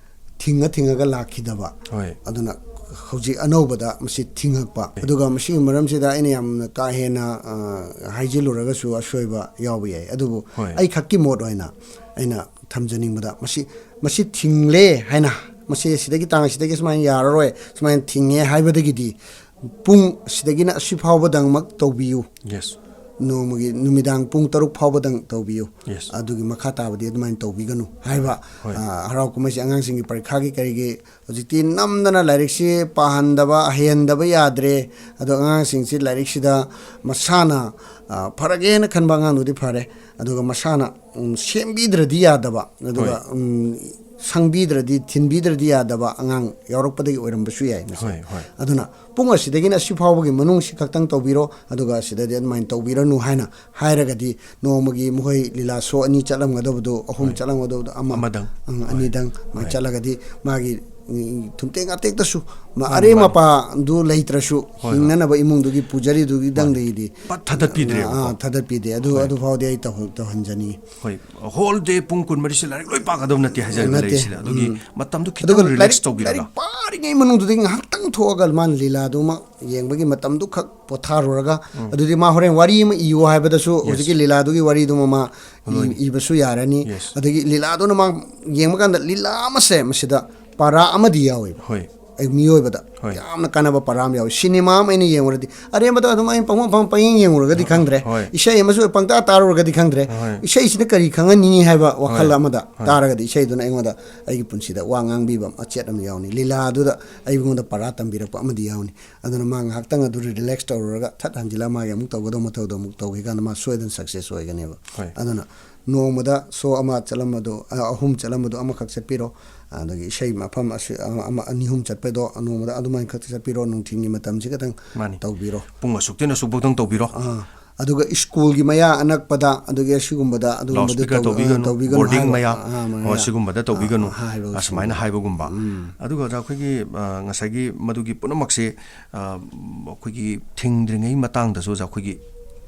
ꯊꯤꯡꯉ ꯊꯤꯡꯉꯒ ꯂꯥꯛꯈꯤꯗꯕ꯫ ꯍꯣꯏ꯫ ꯑꯗꯨꯅ ꯍꯧꯖꯤꯛ ꯑꯅꯧꯕꯗ ꯃꯁꯤ ꯊꯤꯡꯉꯛꯄ꯫ ꯑꯦ꯫ ꯑꯗꯨꯒ ꯃꯁꯤꯒꯤ ꯃꯔꯝꯁꯤꯗ ꯑꯩꯅ ꯌꯥꯝꯅ ꯀꯥ ꯍꯦꯟꯅ, ꯑ, ꯍꯥꯏꯖꯤꯜꯂꯨꯔꯒꯁꯨ ꯑꯁꯣꯏꯕ ꯌꯥꯎꯕ ꯌꯥꯏ꯫ ꯑꯗꯨꯕꯨ ꯍꯣꯏ꯫ ꯑꯩ ꯈꯛꯀꯤ ꯃꯣꯠ ꯑꯣꯏꯅ ꯑꯩꯅ ꯊꯝꯖꯅꯤꯡꯕꯗ, ꯃꯁꯤ, ꯃꯁꯤ ꯊꯤꯡꯂꯦ ꯍꯥꯏꯅ, ꯃꯁꯤ ꯁꯤꯗꯒꯤ ꯇꯥꯡ ꯁꯤꯗꯒꯤ ꯁꯨꯃꯥꯏꯅ ꯌꯥꯔꯔꯣꯏ, ꯁꯨꯃꯥꯏꯅ ꯊꯤꯡꯉꯦ ꯍꯥꯏꯕꯗꯒꯤꯗꯤ ꯄꯨꯡ ꯁꯤꯗꯒꯤꯅ ꯑꯁꯤ ꯐꯥꯎꯕꯗꯪꯃꯛ ꯇꯧꯕꯤꯌꯨ꯫ Yes꯫ ꯅꯣꯡꯃꯒꯤ ꯅꯨꯃꯤꯗꯥꯡ ꯄꯨꯡ ꯇꯔꯨꯛ ꯐꯥꯎꯕꯗꯪ ꯇꯧꯕꯤꯌꯨ꯫ Yes꯫ ꯑꯗꯨꯒꯤ ꯃꯈꯥ ꯇꯥꯕꯗꯤ ꯑꯗꯨꯃꯥꯏꯅ ꯇꯧꯕꯤꯒꯅꯨ ꯍꯥꯏꯕ, ꯍꯣꯏ꯫ ꯑ, ꯍꯔꯥꯎ ꯀꯨꯝꯍꯩꯁꯤ ꯑꯉꯥꯡꯁꯤꯡꯒꯤ ꯄꯔꯤꯈꯥꯒꯤ ꯀꯔꯤꯒꯤ ꯍꯧꯖꯤꯛꯇꯤ ꯅꯝꯗꯅ ꯂꯥꯏꯔꯤꯛꯁꯤ ꯄꯥꯍꯟꯗꯕ, ꯍꯩꯍꯟꯗꯕ ꯌꯥꯗ꯭ꯔꯦ꯫ ꯑꯗꯣ ꯑꯉꯥꯡꯁꯤꯡꯁꯤ ꯂꯥꯏꯔꯤꯛꯁꯤꯗ ꯃꯁꯥꯅ, ꯑ, ꯐꯔꯒꯦꯅ ꯈꯟꯕ ꯑꯉꯥꯡꯗꯨꯗꯤ ꯐꯔꯦ꯫ ꯑꯗꯨꯒ ꯃꯁꯥꯅ, ꯎꯝ, ꯁꯦꯝꯕꯤꯗ꯭ꯔꯗꯤ ꯌꯥꯗꯕ, ꯑꯗꯨꯒ, ꯍꯣꯏ꯫ ꯎꯝ, ꯁꯪꯕꯤꯗ꯭ꯔꯗꯤ, ꯊꯤꯟꯕꯤꯗ꯭ꯔꯗꯤ ꯌꯥꯗꯕ ꯑꯉꯥꯡ ꯌꯥꯎꯔꯛꯄꯗꯒꯤ ꯑꯣꯏꯔꯝꯕꯁꯨ ꯌꯥꯏ ꯃꯁꯤ꯫ ꯍꯣꯏ, ꯍꯣꯏ꯫ ꯑꯗꯨꯅ ꯄꯨꯡ ꯑꯁꯤꯗꯒꯤꯅ ꯑꯁꯤ ꯐꯥꯎꯕꯒꯤ ꯃꯅꯨꯡꯁꯤ ꯈꯛꯇꯪ ꯇꯧꯕꯤꯔꯣ, ꯑꯗꯨꯒ ꯑꯁꯤꯗꯗꯤ ꯑꯗꯨꯃꯥꯏꯅ ꯇꯧꯕꯤꯔꯅꯨ ꯍꯥꯏꯅ ꯍꯥꯏꯔꯒꯗꯤ, ꯅꯣꯡꯃꯒꯤ ꯃꯈꯣꯏ ꯂꯤꯂꯥ ꯁꯣ ꯑꯅꯤ ꯆꯠꯂꯝꯒꯗꯕꯗꯣ, ꯑꯍꯨꯝ ꯍꯣꯏ꯫ ꯆꯠꯂꯝꯒꯗꯕꯗꯣ, ꯑꯃ, ꯑꯃꯗꯪ꯫ ꯎꯝ, ꯍꯣꯏ꯫ ꯑꯅꯤꯗꯪ ꯑꯗꯨꯃꯥꯏꯅ ꯍꯣꯏ꯫ ꯆꯠꯂꯒꯗꯤ ꯃꯥꯒꯤ, ꯎꯝ, ꯊꯨꯝꯇꯦꯛ ꯉꯥꯇꯦꯛꯇꯁꯨ ꯃꯥ-, ꯃꯥꯅꯤ, ꯑꯔꯦꯝ ꯃꯥꯅꯤ꯫ ꯑꯄꯥꯗꯨ ꯂꯩꯇ꯭ꯔꯁꯨ ꯍꯣꯏ, ꯍꯣꯏ꯫ ꯍꯤꯡꯅꯅꯕ ꯏꯃꯨꯡꯗꯨꯒꯤ ꯄꯨꯖꯔꯤꯗꯨꯒꯤꯗꯪꯗꯒꯤꯗꯤ ꯃꯥꯅꯤ꯫ ꯄꯠ ꯊꯥꯗꯠꯄꯤꯗ꯭ꯔꯦꯕꯀꯣ꯫ ꯑꯥ, ꯊꯥꯗꯠꯄꯤꯗꯦ꯫ ꯑꯗꯨ, ꯍꯣꯏ꯫ ꯑꯗꯨ ꯐꯥꯎꯗꯤ ꯑꯩ ꯇꯧꯍ-, ꯇꯧꯍꯟꯖꯅꯤꯡꯉꯤ꯫ ꯍꯣꯏ, whole day ꯄꯨꯡ ꯀꯨꯟꯃꯔꯤꯁꯦ ꯂꯥꯏꯔꯤꯛ ꯂꯣꯏ ꯄꯥꯒꯗꯕ ꯅꯠꯇꯦ ꯍꯥꯏꯖꯔꯤꯕ ꯅꯠꯇꯦ꯫ ꯂꯩꯔꯤꯁꯤꯗ꯫ ꯑꯗꯨꯒꯤ ꯎꯝ꯫ ꯃꯇꯝꯗꯨ ꯑꯗꯨꯒ ꯈꯤꯇꯪ relax ꯂꯥꯏꯔꯤꯛ, ꯇꯧꯕꯤꯔꯒ꯫ ꯂꯥꯏꯔꯤꯛ ꯄꯥꯔꯤꯉꯩ ꯃꯅꯨꯡꯗꯨꯗꯒꯤ ꯉꯥꯏꯍꯥꯛꯇꯪ ꯊꯣꯛꯑꯒ ꯃꯥꯅ ꯂꯤꯂꯥꯗꯨꯃ ꯌꯦꯡꯕꯒꯤ ꯃꯇꯝꯗꯨ ꯈꯛ ꯄꯣꯊꯥꯔꯨꯔꯒ, ꯎꯝ꯫ ꯑꯗꯨꯗꯤ ꯃꯥ ꯍꯣꯔꯦꯟ ꯋꯥꯔꯤ ꯑꯃ ꯏꯌꯨ ꯍꯥꯏꯕꯗꯁꯨ Yes꯫ ꯍꯧꯖꯤꯛꯀꯤ ꯂꯤꯂꯥꯗꯨꯒꯤ ꯋꯥꯔꯤꯗꯨꯃ ꯃꯥ ꯏ-, ꯍꯣꯏ꯫ ꯏꯕꯁꯨ ꯌꯥꯔꯅꯤ꯫ Yes꯫ ꯑꯗꯒꯤ ꯂꯤꯂꯥꯗꯨꯅ ꯃꯥ ꯌꯦꯡꯕ ꯀꯥꯟꯗ ꯂꯤꯂꯥ ꯑꯃꯁꯦ ꯃꯁꯤꯗ ꯄꯥꯔꯥ ꯑꯃꯗꯤ ꯌꯥꯎꯋꯦꯕ꯫ ꯍꯣꯏ꯫ ꯑꯩ ꯃꯤꯑꯣꯏꯕꯗ ꯍꯣꯏ꯫ ꯌꯥꯝꯅ ꯀꯥꯟꯅꯕ ꯄꯥꯔꯥ ꯑꯃ ꯌꯥꯎꯋꯤ꯫ ꯁꯤꯅꯦꯃꯥ ꯑꯃ ꯑꯩꯅ ꯌꯦꯡꯉꯨꯔꯗꯤ, ꯑꯔꯦꯝꯕꯗ ꯑꯗꯨꯝ ꯑꯩꯅ ꯄꯪꯐꯝ ꯐꯝ ꯄꯪꯌꯦꯡ ꯌꯦꯡꯉꯨꯔꯒꯗꯤ ꯈꯪꯗ꯭ꯔꯦ꯫ ꯍꯣꯏ꯫ ꯏꯁꯩ ꯑꯃꯁꯨ ꯄꯪꯇꯥ ꯇꯥꯔꯨꯔꯒꯗꯤ ꯈꯪꯗ꯭ꯔꯦ꯫ ꯍꯣꯏ꯫ ꯏꯁꯩꯁꯤꯅ ꯀꯔꯤ ꯈꯪꯍꯟꯅꯤꯡꯉꯤ ꯍꯥꯏꯕ ꯋꯥꯈꯜ ꯍꯣꯏ꯫ ꯑꯃꯗ ꯍꯣꯏ꯫ ꯇꯥꯔꯒꯗꯤ ꯏꯁꯩꯗꯨꯅ ꯑꯩꯉꯣꯟꯗ ꯑꯩꯒꯤ ꯄꯨꯟꯁꯤꯗ ꯋꯥ ꯉꯥꯡꯕꯤꯕ ꯃꯆꯦꯠ ꯑꯃ ꯌꯥꯎꯅꯤ꯫ ꯂꯤꯂꯥꯗꯨꯗ ꯑꯩꯉꯣꯟꯗ ꯄꯥꯔꯥ ꯇꯝꯕꯤꯔꯛꯄ ꯑꯃꯗꯤ ꯌꯥꯎꯅꯤ꯫ ꯑꯗꯨꯅ ꯃꯥ ꯉꯥꯏꯍꯥꯛꯇꯪ ꯑꯗꯨ relax ꯇꯧꯔꯨꯔꯒ ꯊꯠ ꯍꯟꯖꯤꯜꯂꯒ ꯃꯥꯒꯤ ꯑꯃꯨꯛ ꯇꯧꯒꯗꯧꯕ ꯃꯊꯧꯗꯣ ꯑꯃꯨꯛ ꯇꯧꯈꯤ ꯀꯥꯟꯗ ꯃꯥ ꯁꯣꯏꯗꯅ success ꯑꯣꯏꯒꯅꯦꯕ꯫ ꯍꯣꯏ꯫ ꯑꯗꯨꯅ ꯅꯣꯡꯃꯗ ꯁꯣ ꯑꯃ ꯆꯠꯂꯝꯕꯗꯣ, ꯑ, ꯑꯍꯨꯝ ꯆꯠꯂꯝꯕꯗꯣ ꯑꯃꯈꯛ ꯆꯠꯄꯤꯔꯣ꯫ ꯑꯗꯒꯤ ꯏꯁꯩ ꯃꯐꯝ ꯑꯁꯤ ꯑꯃ, ꯑꯃ ꯑꯅꯤ ꯑꯍꯨꯝ ꯆꯠꯄꯗꯣ ꯅꯣꯡꯃꯗ ꯑꯗꯨꯃꯥꯏꯅ ꯈꯛ ꯆꯠꯄꯤꯔꯣ꯫ ꯅꯨꯡꯊꯤꯜꯒꯤ ꯃꯇꯝꯁꯤ ꯈꯛꯇꯪ ꯃꯥꯅꯤ꯫ ꯇꯧꯕꯤꯔꯣ꯫ ꯄꯨꯡ ꯑꯁꯨꯛꯇꯩꯅ ꯑꯁꯨꯛꯐꯧꯗꯪ ꯇꯧꯕꯤꯔꯣ꯫ ꯑꯥ, ꯑꯗꯨꯒ ꯁ꯭ꯀꯨꯜꯒꯤ ꯃꯌꯥ ꯑꯅꯛꯄꯗ, ꯑꯗꯨꯒꯤ ꯑꯁꯤꯒꯨꯝꯕꯗ, ꯑꯗꯨꯒꯨꯝꯕꯗ ꯂꯥꯎꯠ ꯁ꯭ꯄꯤꯀꯔ ꯇꯧꯕꯤ-, ꯑ, ꯇꯧꯕꯤꯒꯅꯨ, ꯇꯧꯕꯤꯒꯅꯨ ꯕꯣꯔꯗꯤꯡ ꯍꯥꯏꯕ, ꯃꯌꯥ, ꯑ, ꯃꯌꯥ, ꯍꯣꯏ, ꯁꯤꯒꯨꯝꯕꯗ ꯑ, ꯇꯧꯕꯤꯒꯅꯨ, ꯍꯥꯏꯕ ꯑꯁꯨꯃꯥꯏꯅ ꯍꯥꯏꯕꯒꯨꯝꯕ꯫ ꯎꯝ꯫ ꯑꯗꯨꯒ ꯑꯣꯖꯥ, ꯑꯩꯈꯣꯏꯒꯤ, ꯑ, ꯉꯁꯥꯏꯒꯤ ꯃꯗꯨꯒꯤ ꯄꯨꯝꯅꯃꯛꯁꯦ, ꯑ, ꯑꯩꯈꯣꯏꯒꯤ ꯊꯤꯡꯗ꯭ꯔꯤꯉꯩ ꯃꯇꯥꯡꯗꯁꯨ ꯑꯣꯖꯥ, ꯑꯩꯈꯣꯏꯒꯤ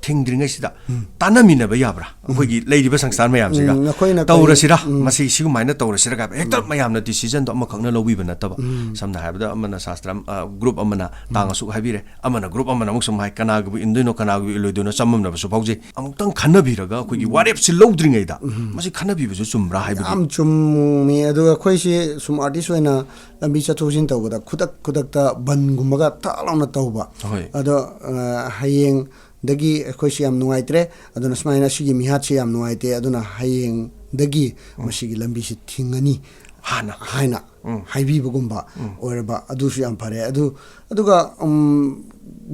ꯊꯤꯡꯗ꯭ꯔꯤꯉꯩꯁꯤꯗ ꯎꯝ꯫ ꯇꯥꯟꯅꯃꯤꯟꯅꯕ ꯌꯥꯕ꯭ꯔꯥ? ꯎꯝ꯫ ꯑꯩꯈꯣꯏꯒꯤ ꯂꯩꯔꯤꯕ ꯁꯪꯁꯊꯥꯟ ꯃꯌꯥꯝꯁꯤꯒ ꯎꯝ, ꯅꯈꯣꯏꯅ ꯀꯔꯤ-, ꯇꯧꯔꯁꯤꯔꯥ? ꯎꯝ꯫ ꯃꯁꯤ ꯁꯤꯒꯨꯝꯃꯥꯏꯅ ꯇꯧꯔꯁꯤꯔꯒ ꯍꯦꯛꯇ ꯎꯝ꯫ ꯃꯌꯥꯝꯅ ꯗꯤꯁꯤꯖꯟꯗꯣ ꯑꯃꯈꯛꯅ ꯂꯧꯕꯤꯕ ꯅꯠꯇꯕ꯫ ꯎꯝ꯫ ꯁꯝꯅ ꯍꯥꯏꯔꯕꯗ ꯑꯃꯅ ꯁꯥꯁꯇ꯭ꯔ ꯑꯃ, ꯑ, ꯒ꯭ꯔꯨꯞ ꯑꯃꯅ ꯇꯥꯡ ꯎꯝ꯫ ꯑꯁꯨꯛ ꯍꯥꯏꯕꯤꯔꯦ, ꯑꯃꯅ ꯒ꯭ꯔꯨꯞ ꯑꯃꯅ ꯑꯃꯨꯛ ꯁꯨꯝ ꯍꯥꯏ, ꯀꯅꯥꯒꯤꯕꯨ ꯏꯟꯗꯣꯏꯅꯣ, ꯀꯅꯥꯒꯤꯕꯨ ꯏꯜꯂꯣꯏꯗꯣꯏꯅꯣ, ꯆꯃꯝꯅꯕꯁꯨ ꯐꯥꯎꯖꯩ꯫ ꯑꯃꯨꯛꯇꯪ ꯈꯟꯅꯕꯤꯔꯒ ꯑꯩꯈꯣꯏꯒꯤ ꯎꯝ꯫ ꯋꯥꯔꯦꯞꯁꯤ ꯂꯧꯗ꯭ꯔꯤꯉꯩꯗ ꯎꯝ꯫ ꯃꯁꯤ ꯈꯟꯅꯕꯤꯕꯁꯨ ꯆꯨꯝꯕ꯭ꯔꯥ ꯍꯥꯏꯕꯒꯤ꯫ ꯌꯥꯝ ꯆꯨꯝꯃꯤ꯫ ꯑꯗꯨꯒ ꯑꯩꯈꯣꯏꯁꯤ ꯁꯨꯝ ꯑꯥꯔꯇꯤꯁ ꯑꯣꯏꯅ ꯂꯝꯕꯤ ꯆꯠꯊꯣꯛ ꯆꯠꯁꯤꯟ ꯇꯧꯕꯗ ꯈꯨꯗꯛ ꯈꯨꯗꯛꯇ ꯕꯟꯒꯨꯝꯕꯒ ꯊꯥ ꯂꯥꯎꯅ ꯇꯧꯕ꯫ ꯍꯣꯏ꯫ ꯑꯗꯣ, ꯑ, ꯍꯌꯦꯡꯗꯒꯤ ꯑꯩꯈꯣꯏꯁꯤ ꯌꯥꯝ ꯅꯨꯡꯉꯥꯏꯇ꯭ꯔꯦ, ꯑꯗꯨꯅ ꯁꯨꯃꯥꯏꯅ ꯁꯤꯒꯤ ꯃꯤꯍꯥꯠꯁꯤ ꯌꯥꯝ ꯅꯨꯡꯉꯥꯏꯇꯦ, ꯑꯗꯨꯅ ꯍꯌꯦꯡꯗꯒꯤ ꯎꯝ꯫ ꯃꯁꯤꯒꯤ ꯂꯝꯕꯤꯁꯤ ꯊꯤꯡꯉꯅꯤ ꯍꯥꯟꯅ꯫ ꯍꯥꯏꯅ ꯎꯝ꯫ ꯍꯥꯏꯕꯤꯕꯒꯨꯝꯕ ꯎꯝ꯫ ꯑꯣꯏꯔꯕ, ꯑꯗꯨꯁꯨ ꯌꯥꯝ ꯐꯔꯦ꯫ ꯑꯗꯨ, ꯑꯗꯨꯒ, ꯎꯝ,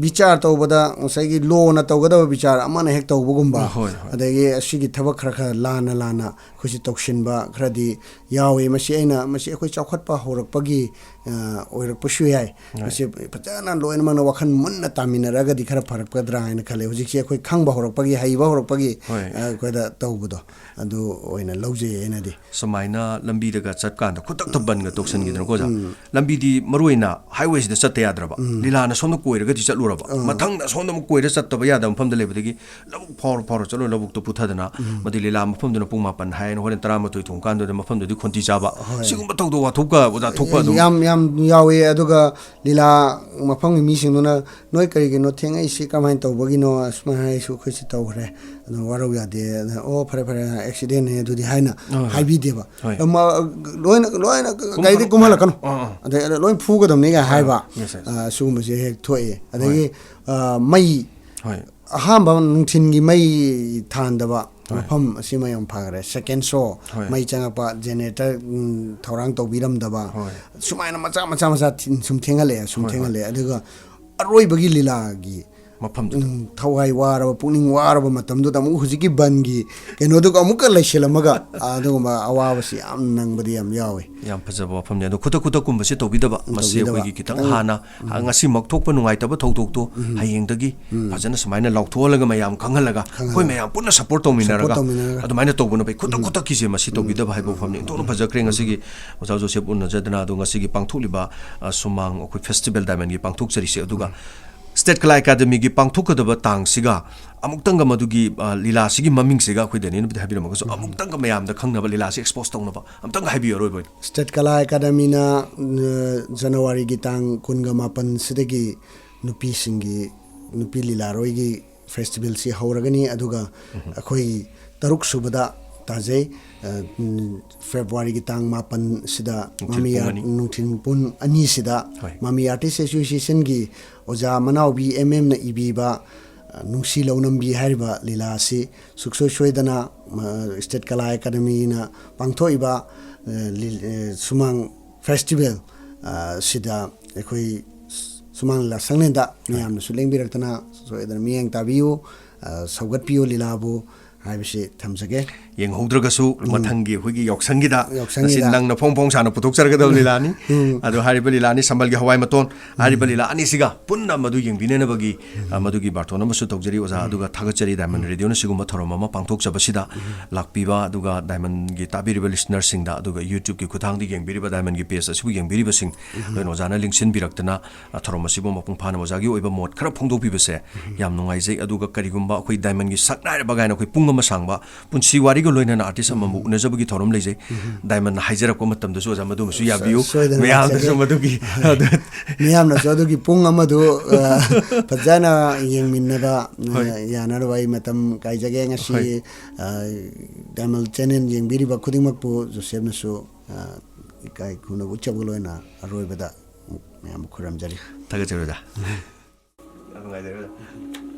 ꯕꯤꯆꯥꯔ ꯇꯧꯕꯗ ꯉꯁꯥꯏꯒꯤ ꯂꯣꯅ ꯇꯧꯒꯗꯕ ꯕꯤꯆꯥꯔ ꯑꯃꯅ ꯍꯦꯛ ꯇꯧꯕꯒꯨꯝꯕ, ꯍꯣꯏ, ꯍꯣꯏ꯫ ꯑꯗꯒꯤ ꯑꯁꯤꯒꯤ ꯊꯕꯛ ꯈꯔ ꯈꯔ ꯂꯥꯟꯅ ꯂꯥꯟꯅ ꯑꯩꯈꯣꯏꯁꯤ ꯇꯧꯁꯤꯟꯕ ꯈꯔꯗꯤ ꯌꯥꯎꯏ꯫ ꯃꯁꯤ ꯑꯩꯅ, ꯃꯁꯤ ꯑꯩꯈꯣꯏ ꯆꯥꯎꯈꯠꯄ ꯍꯧꯔꯛꯄꯒꯤ, ꯑ, ꯑꯣꯏꯔꯛꯄꯁꯨ ꯌꯥꯏ꯫ ꯍꯣꯏ꯫ ꯃꯁꯤ ꯐꯖꯅ ꯂꯣꯏꯅꯃꯛꯅ ꯋꯥꯈꯜ ꯃꯨꯟꯅ ꯇꯥꯃꯤꯟꯅꯔꯒꯗꯤ ꯈꯔ ꯐꯔꯛꯀꯗ꯭ꯔꯥ ꯍꯥꯏꯅ ꯈꯜꯂꯦ꯫ ꯍꯧꯖꯤꯛꯁꯤ ꯑꯩꯈꯣꯏ ꯈꯪꯕ ꯍꯧꯔꯛꯄꯒꯤ, ꯍꯩꯕ ꯍꯧꯔꯛꯄꯒꯤ, ꯍꯣꯏ꯫ ꯑ, ꯑꯩꯈꯣꯏꯗ ꯇꯧꯕꯗꯣ ꯑꯗꯨ ꯑꯣꯏꯅ ꯂꯧꯖꯩ ꯑꯩꯅꯗꯤ꯫ ꯁꯨꯃꯥꯏꯅ ꯂꯝꯕꯤꯗꯒ ꯆꯠꯀꯥꯟꯗ ꯈꯨꯗꯛꯇ ꯕꯟꯒ ꯇꯧꯁꯟꯈꯤꯗꯅꯀꯣ, ꯑꯣꯖꯥ꯫ ꯎꯝ꯫ ꯂꯝꯕꯤꯗꯤ ꯃꯔꯨ ꯑꯣꯏꯅ ꯍꯥꯏꯋꯦꯁꯤꯗ ꯆꯠꯇ ꯌꯥꯗ꯭ꯔꯕ꯫ ꯎꯝ꯫ ꯂꯤꯂꯥꯅ ꯁꯣꯝꯗ ꯀꯣꯏꯔꯒꯗꯤ ꯆꯠꯂꯨꯔꯕ꯫ ꯑꯥ꯫ ꯃꯊꯪꯗ ꯁꯣꯝꯗ ꯑꯃꯨꯛ ꯀꯣꯏꯔ ꯆꯠꯇꯕ ꯌꯥꯗꯕ ꯃꯐꯝꯗ ꯂꯩꯕꯗꯒꯤ ꯂꯧꯕꯨꯛ ꯐꯥꯎꯔ ꯐꯥꯎꯔ ꯆꯠꯂꯣ, ꯂꯧꯕꯨꯛꯇ ꯄꯨꯊꯗꯅ, ꯎꯝ꯫ ꯃꯗꯨ ꯂꯤꯂꯥ ꯃꯐꯝꯗꯨꯅ ꯄꯨꯡ ꯃꯥꯄꯟ ꯍꯥꯏꯅ ꯍꯣꯔꯦꯟ ꯇꯔꯥꯃꯥꯊꯣꯏ ꯊꯣꯡꯀꯥꯟꯗꯨꯗ ꯃꯐꯝꯗꯨꯗꯤ ꯈꯣꯟꯊꯤ ꯆꯥꯕ꯫ ꯍꯣꯏ꯫ ꯁꯤꯒꯨꯝꯕ ꯊꯧꯗꯣꯛ ꯋꯥꯊꯣꯛꯀ ꯑꯣꯖꯥ ꯊꯣꯛꯄ ꯑꯗꯨꯝ ꯌꯥꯝ, ꯌꯥꯝ ꯌꯥꯎꯋꯦ꯫ ꯑꯗꯨꯒ ꯂꯤꯂꯥ ꯃꯐꯝꯒꯤ ꯃꯤꯁꯤꯡꯗꯨꯅ "ꯅꯣꯏ ꯀꯔꯤꯒꯤꯅꯣ ꯊꯦꯡꯉꯛꯏꯁꯤ? ꯀꯃꯥꯏꯅ ꯇꯧꯕꯒꯤꯅꯣ?" ꯑꯁꯨꯃꯥꯏꯅ ꯍꯥꯏꯁꯨ ꯑꯩꯈꯣꯏꯁꯤ ꯇꯧꯈ꯭ꯔꯦ꯫ ꯑꯗꯨꯅ ꯋꯥꯔꯧ ꯌꯥꯗꯦ꯫ ꯑꯗꯨꯅ, "ꯑꯣ, ꯐꯔꯦ, ꯐꯔꯦ, ꯑꯦꯛꯁꯤꯗꯦꯟꯅꯦ ꯑꯗꯨꯗꯤ" ꯍꯥꯏꯅ ꯍꯣꯏ, ꯍꯣꯏ꯫ ꯍꯥꯏꯕꯤꯗꯦꯕ꯫ ꯍꯣꯏ꯫ ꯑꯃ, ꯂꯣꯏꯅ, ꯂꯣꯏꯅ ꯀꯨꯝ-, ꯒꯥꯔꯤꯗꯤ ꯀꯨꯝ-, ꯀꯨꯝꯍꯜꯂꯛꯀꯅꯨ꯫ ꯑꯥ, ꯑꯥ꯫ ꯑꯗꯩ ꯂꯣꯏ ꯐꯨꯒꯗꯕꯅꯤꯒ ꯍꯥꯏꯕ꯫ Yes, yes꯫ ꯑ, ꯁꯤꯒꯨꯝꯕꯁꯦ ꯍꯦꯛ ꯊꯣꯛꯑꯦ꯫ ꯑꯗꯒꯤ, ꯍꯣꯏ꯫ ꯑ, ꯃꯩ ꯍꯣꯏ꯫ ꯑꯍꯥꯟꯕ ꯅꯨꯡꯊꯤꯟꯒꯤ ꯃꯩ ꯊꯥꯟꯗꯕ ꯍꯣꯏ꯫ ꯃꯐꯝ ꯑꯁꯤꯃ ꯌꯥꯝ ꯐꯈ꯭ꯔꯦ꯫ Second show ꯍꯣꯏ꯫ ꯃꯩ ꯆꯪꯉꯛꯄ, generator, ꯎꯝ, ꯊꯧꯔꯥꯡ ꯇꯧꯕꯤꯔꯝꯗꯕ, ꯍꯣꯏ꯫ ꯁꯨꯃꯥꯏꯅ ꯃꯆꯥ, ꯃꯆꯥ, ꯃꯆꯥ ꯊꯤꯟ-, ꯁꯨꯝ ꯊꯦꯡꯍꯜꯂꯛꯑꯦ, ꯁꯨꯝ ꯍꯣꯏ, ꯍꯣꯏ꯫ ꯊꯦꯡꯍꯜꯂꯛꯑꯦ꯫ ꯑꯗꯨꯒ ꯑꯔꯣꯏꯕꯒꯤ ꯂꯤꯂꯥꯒꯤ ꯃꯐꯝꯗꯨꯗ꯫ ꯎꯝ, ꯊꯋꯥꯏ ꯋꯥꯔꯕ, ꯄꯨꯛꯅꯤꯡ ꯋꯥꯔꯕ ꯃꯇꯝꯗꯨꯗ ꯑꯃꯨꯛ ꯍꯧꯖꯤꯛꯀꯤ ꯕꯟꯒꯤ ꯀꯩꯅꯣꯗꯨꯒ ꯑꯃꯨꯛꯀ ꯂꯩꯁꯤꯜꯂꯝꯃꯒ, ꯑꯗꯨꯒꯨꯝꯕ ꯑꯋꯥꯕꯁꯤ ꯌꯥꯝ ꯅꯪꯕꯗꯤ ꯌꯥꯝ ꯌꯥꯎꯋꯤ꯫ ꯌꯥꯝ ꯐꯖꯕ ꯋꯥꯐꯝꯅꯤ꯫ ꯑꯗꯣ ꯈꯨꯗꯛ ꯈꯨꯗꯛꯀꯨꯝꯕꯁꯦ ꯇꯧꯕꯤꯗꯕ꯫ ꯎꯝ, ꯃꯁꯤ ꯇꯧꯕꯤꯗꯕ꯫ ꯑꯩꯈꯣꯏꯒꯤ ꯈꯤꯇꯪ ꯈꯤꯇꯪ ꯍꯥꯟꯅ, ꯎꯝ꯫ ꯉꯁꯤꯃꯛ ꯊꯣꯛꯄ ꯅꯨꯡꯉꯥꯏꯇꯕ ꯊꯧꯗꯣꯛꯇꯣ ꯎꯝ꯫ ꯍꯌꯦꯡꯗꯒꯤ ꯎꯝ꯫ ꯐꯖꯅ ꯁꯨꯃꯥꯏꯅ ꯂꯥꯎꯊꯣꯛꯍꯜꯂꯒ ꯃꯌꯥꯝ ꯈꯪꯍꯜꯂꯒ, ꯈꯪꯍꯜꯂꯒ꯫ ꯑꯩꯈꯣꯏ ꯃꯌꯥꯝ ꯄꯨꯟꯅ support ꯇꯧꯃꯤꯟꯅꯔꯒ, support ꯇꯧꯃꯤꯟꯅꯔꯒ꯫ ꯑꯗꯨꯃꯥꯏꯅ ꯇꯧꯕꯅ ꯐꯩ꯫ ꯈꯨꯗꯛ ꯎꯝ꯫ ꯈꯨꯗꯛꯀꯤꯁꯦ ꯃꯁꯤ ꯎꯝ꯫ ꯇꯧꯕꯤꯗꯕ ꯍꯥꯏꯕ ꯎꯝ꯫ ꯋꯥꯐꯝꯅꯤ꯫ ꯑꯣꯟꯊꯣꯛꯅ ꯐꯖꯈ꯭ꯔꯦ ꯉꯁꯤꯒꯤ ꯑꯣꯖꯥ ꯖꯣꯁꯦꯐ ꯎꯅꯖꯗꯅ꯫ ꯑꯗꯣ ꯉꯁꯤꯒꯤ ꯄꯥꯡꯊꯣꯛꯂꯤꯕ, ꯑ, ꯁꯨꯃꯥꯡ ꯑꯩꯈꯣꯏ festival diamondꯒꯤ ꯄꯥꯡꯊꯣꯛꯆꯔꯤꯁꯦ꯫ ꯑꯗꯨꯒ ꯎꯝ꯫ State ꯀꯂꯥ ꯑꯦꯀꯥꯗꯃꯤꯒꯤ ꯄꯥꯡꯊꯣꯛꯀꯗꯕ ꯇꯥꯡꯁꯤꯒ ꯑꯃꯨꯛꯇꯪꯒ ꯃꯗꯨꯒꯤ, ꯑ, ꯂꯤꯂꯥꯁꯤꯒꯤ ꯃꯃꯤꯡꯁꯤꯒ ꯑꯩꯈꯣꯏ ꯗꯦꯅꯤꯅꯕꯨꯗꯤ ꯍꯥꯏꯕꯤꯔꯝꯃꯒꯁꯨ, ꯎꯝ꯫ ꯑꯃꯨꯛꯇꯪꯒ ꯃꯌꯥꯝꯗ ꯈꯪꯅꯕ, ꯂꯤꯂꯥꯁꯤ expose ꯇꯧꯅꯕ ꯑꯃꯨꯛꯇꯪꯒ ꯍꯥꯏꯕꯤꯌꯨ ꯑꯔꯣꯏꯕ ꯑꯣꯏꯅ꯫ State ꯀꯂꯥ ꯑꯦꯀꯥꯗꯃꯤꯅ, ꯑ, ꯖꯅꯋꯥꯔꯤꯒꯤ ꯇꯥꯡ ꯀꯨꯟꯒ ꯃꯥꯄꯟꯁꯤꯗꯒꯤ ꯅꯨꯄꯤꯁꯤꯡꯒꯤ, ꯅꯨꯄꯤ ꯂꯤꯂꯥꯔꯣꯏꯒꯤ festivalꯁꯤ ꯍꯧꯔꯒꯅꯤ꯫ ꯑꯗꯨꯒ ꯎꯝ꯫ ꯑꯩꯈꯣꯏ ꯇꯔꯨꯛ ꯁꯨꯕꯗ ꯇꯥꯖꯩ꯫ ꯑ, ꯎꯝ, ꯐꯦꯕ꯭ꯔꯨꯋꯥꯔꯤꯒꯤ ꯇꯥꯡ ꯃꯥꯄꯟꯁꯤꯗ ꯅꯨꯡꯊꯤꯜ ꯃꯃꯤ ꯄꯨꯡ ꯑꯥꯔ-, ꯑꯅꯤ꯫ ꯅꯨꯡꯊꯤꯜ ꯄꯨꯡ ꯑꯅꯤꯁꯤꯗ ꯍꯣꯏ꯫ ꯃꯃꯤ Artist Associationꯒꯤ ꯑꯣꯖꯥ ꯃꯅꯥꯎꯕꯤ ꯑꯦꯝ ꯑꯦꯝꯅ ꯏꯕꯤꯕ, ꯑ, ꯅꯨꯡꯁꯤ ꯂꯧꯅꯝꯕꯤ ꯍꯥꯏꯔꯤꯕ ꯂꯤꯂꯥ ꯑꯁꯤ ꯁꯨꯡꯁꯣꯏ ꯁꯣꯏꯗꯅ, ꯑ, State ꯀꯂꯥ ꯑꯦꯀꯥꯗꯃꯤꯅ ꯄꯥꯡꯊꯣꯛꯏꯕ, ꯑ, ꯂꯤ-, ꯑ, ꯁꯨꯃꯥꯡ festival, ꯑ, ꯁꯤꯗ ꯑꯩꯈꯣꯏ ꯁꯨꯃꯥꯡ ꯂꯤꯂꯥ ꯁꯪꯂꯦꯟꯗ ꯍꯣꯏ꯫ ꯃꯌꯥꯝꯅꯁꯨ ꯂꯦꯡꯕꯤꯔꯛꯇꯅ ꯁꯣꯏꯗꯅ ꯃꯤꯠꯌꯦꯡ ꯇꯥꯕꯤꯌꯨ, ꯑ, ꯁꯧꯒꯠꯄꯤꯌꯨ ꯂꯤꯂꯥꯕꯨ ꯍꯥꯏꯕꯁꯤ ꯊꯝꯖꯒꯦ꯫ ꯌꯦꯡꯍꯧꯗ꯭ꯔꯒꯁꯨ ꯎꯝ꯫ ꯃꯊꯪꯒꯤ ꯑꯩꯈꯣꯏꯒꯤ ꯌꯥꯎꯁꯪꯒꯤꯗ ꯌꯥꯎꯁꯪꯒꯤꯗ꯫ ꯉꯁꯤ ꯅꯪꯅ ꯐꯣꯡ ꯐꯣꯡ ꯁꯥꯅ ꯄꯨꯊꯣꯛꯆꯔꯒꯗꯕ ꯂꯤꯂꯥꯅꯤ꯫ ꯎꯝ꯫ ꯑꯗꯣ ꯍꯥꯏꯔꯤꯕ ꯂꯤꯂꯥꯅꯤ ꯁꯝꯕꯜꯒꯤ ꯍꯋꯥꯏ ꯃꯇꯣꯟ ꯍꯥꯏꯔꯤꯕ ꯎꯝ꯫ ꯂꯤꯂꯥ ꯑꯅꯤꯁꯤꯒ ꯄꯨꯟꯅ ꯃꯗꯨ ꯌꯦꯡꯕꯤꯅꯅꯕꯒꯤ, ꯑ, ꯃꯗꯨꯒꯤ ꯕꯥꯔꯇꯣꯟ ꯑꯃꯁꯨ ꯇꯧꯖꯔꯤ ꯑꯣꯖꯥ꯫ ꯎꯝ꯫ ꯑꯗꯨꯒ ꯊꯥꯒꯠꯆꯔꯤ Diamond ꯎꯝ꯫ Radioꯅ ꯁꯤꯒꯨꯝꯕ ꯊꯧꯔꯝ ꯑꯃ ꯄꯥꯡꯊꯣꯛꯆꯕꯁꯤꯗ ꯎꯝ꯫ ꯂꯥꯛꯄꯤꯕ, ꯑꯗꯨꯒ Diamondꯒꯤ ꯇꯥꯕꯤꯔꯤꯕ listenerꯁꯤꯡꯗ, ꯑꯗꯨꯒ YouTubeꯀꯤ ꯈꯨꯠꯊꯥꯡꯗ ꯌꯦꯡꯕꯤꯔꯤꯕ Diamondꯒꯤ page ꯑꯁꯤꯕꯨ ꯌꯦꯡꯕꯤꯔꯤꯕꯁꯤꯡ ꯎꯝ꯫ ꯂꯣꯏꯅ ꯑꯣꯖꯥꯅ ꯂꯤꯡꯁꯤꯟꯕꯤꯔꯛꯇꯅ, ꯑ, ꯊꯧꯔꯝ ꯑꯁꯤꯕꯨ ꯃꯄꯨꯡ ꯐꯥꯅ ꯑꯣꯖꯥꯒꯤ ꯑꯣꯏꯕ ꯃꯣꯠ ꯈꯔ ꯐꯣꯡꯗꯣꯛꯄꯤꯕꯁꯦ ꯎꯝ꯫ ꯌꯥꯝ ꯅꯨꯡꯉꯥꯏꯖꯩ꯫ ꯑꯗꯨꯒ ꯀꯔꯤꯒꯨꯝꯕ ꯑꯩꯈꯣꯏ Diamondꯒꯤ ꯁꯛꯅꯥꯏꯔꯕ ꯀꯥꯏꯅ ꯑꯩꯈꯣꯏ ꯄꯨꯡ ꯑꯃ ꯁꯥꯡꯕ ꯄꯨꯟꯁꯤ ꯋꯥꯔꯤꯒ ꯂꯣꯏꯅꯅ artist ꯑꯃꯕꯨ ꯎꯝ꯫ ꯎꯅꯖꯕꯒꯤ ꯊꯧꯔꯝ ꯂꯩꯖꯩ꯫ ꯎꯝ꯫ Diamondꯅ ꯍꯥꯏꯖꯔꯛꯄ ꯃꯇꯝꯗꯁꯨ ꯑꯣꯖꯥ ꯃꯗꯨꯃꯁꯨ ꯌꯥꯕꯤꯌꯨ꯫ ꯁꯣꯏꯗꯅ ꯃꯌꯥꯝꯗꯁꯨ ꯂꯥꯛꯆꯒꯦ꯫ ꯃꯗꯨꯒꯤ ꯃꯤꯌꯥꯝꯅꯁꯨ ꯑꯗꯨꯒꯤ ꯄꯨꯡ ꯑꯃꯗꯨ, ꯑ, ꯐꯖꯅ ꯌꯦꯡꯃꯤꯟꯅꯕ, ꯑ, ꯍꯣꯏ꯫ ꯌꯥꯅꯅꯕ ꯑꯩ ꯃꯇꯝ ꯀꯥꯏꯖꯒꯦ꯫ ꯉꯁꯤ, ꯍꯣꯏ꯫ ꯑ, Diamond channel ꯌꯦꯡꯕꯤꯔꯤꯕ ꯈꯨꯗꯤꯡꯃꯛꯄꯨ ꯖꯣꯁꯦꯐꯅꯁꯨ, ꯑ, ꯏꯀꯥꯏ ꯈꯨꯝꯅꯕ ꯎꯠꯆꯕꯒ ꯂꯣꯏꯅ ꯑꯔꯣꯏꯕꯗ ꯃꯌꯥꯝꯕꯨ ꯈꯨꯔꯨꯝꯖꯔꯤ꯫ ꯊꯥꯒꯠꯆꯔꯤ ꯑꯣꯖꯥ꯫ ꯌꯥꯝ ꯅꯨꯡꯉꯥꯏꯖꯔꯦ ꯑꯣꯖꯥ꯫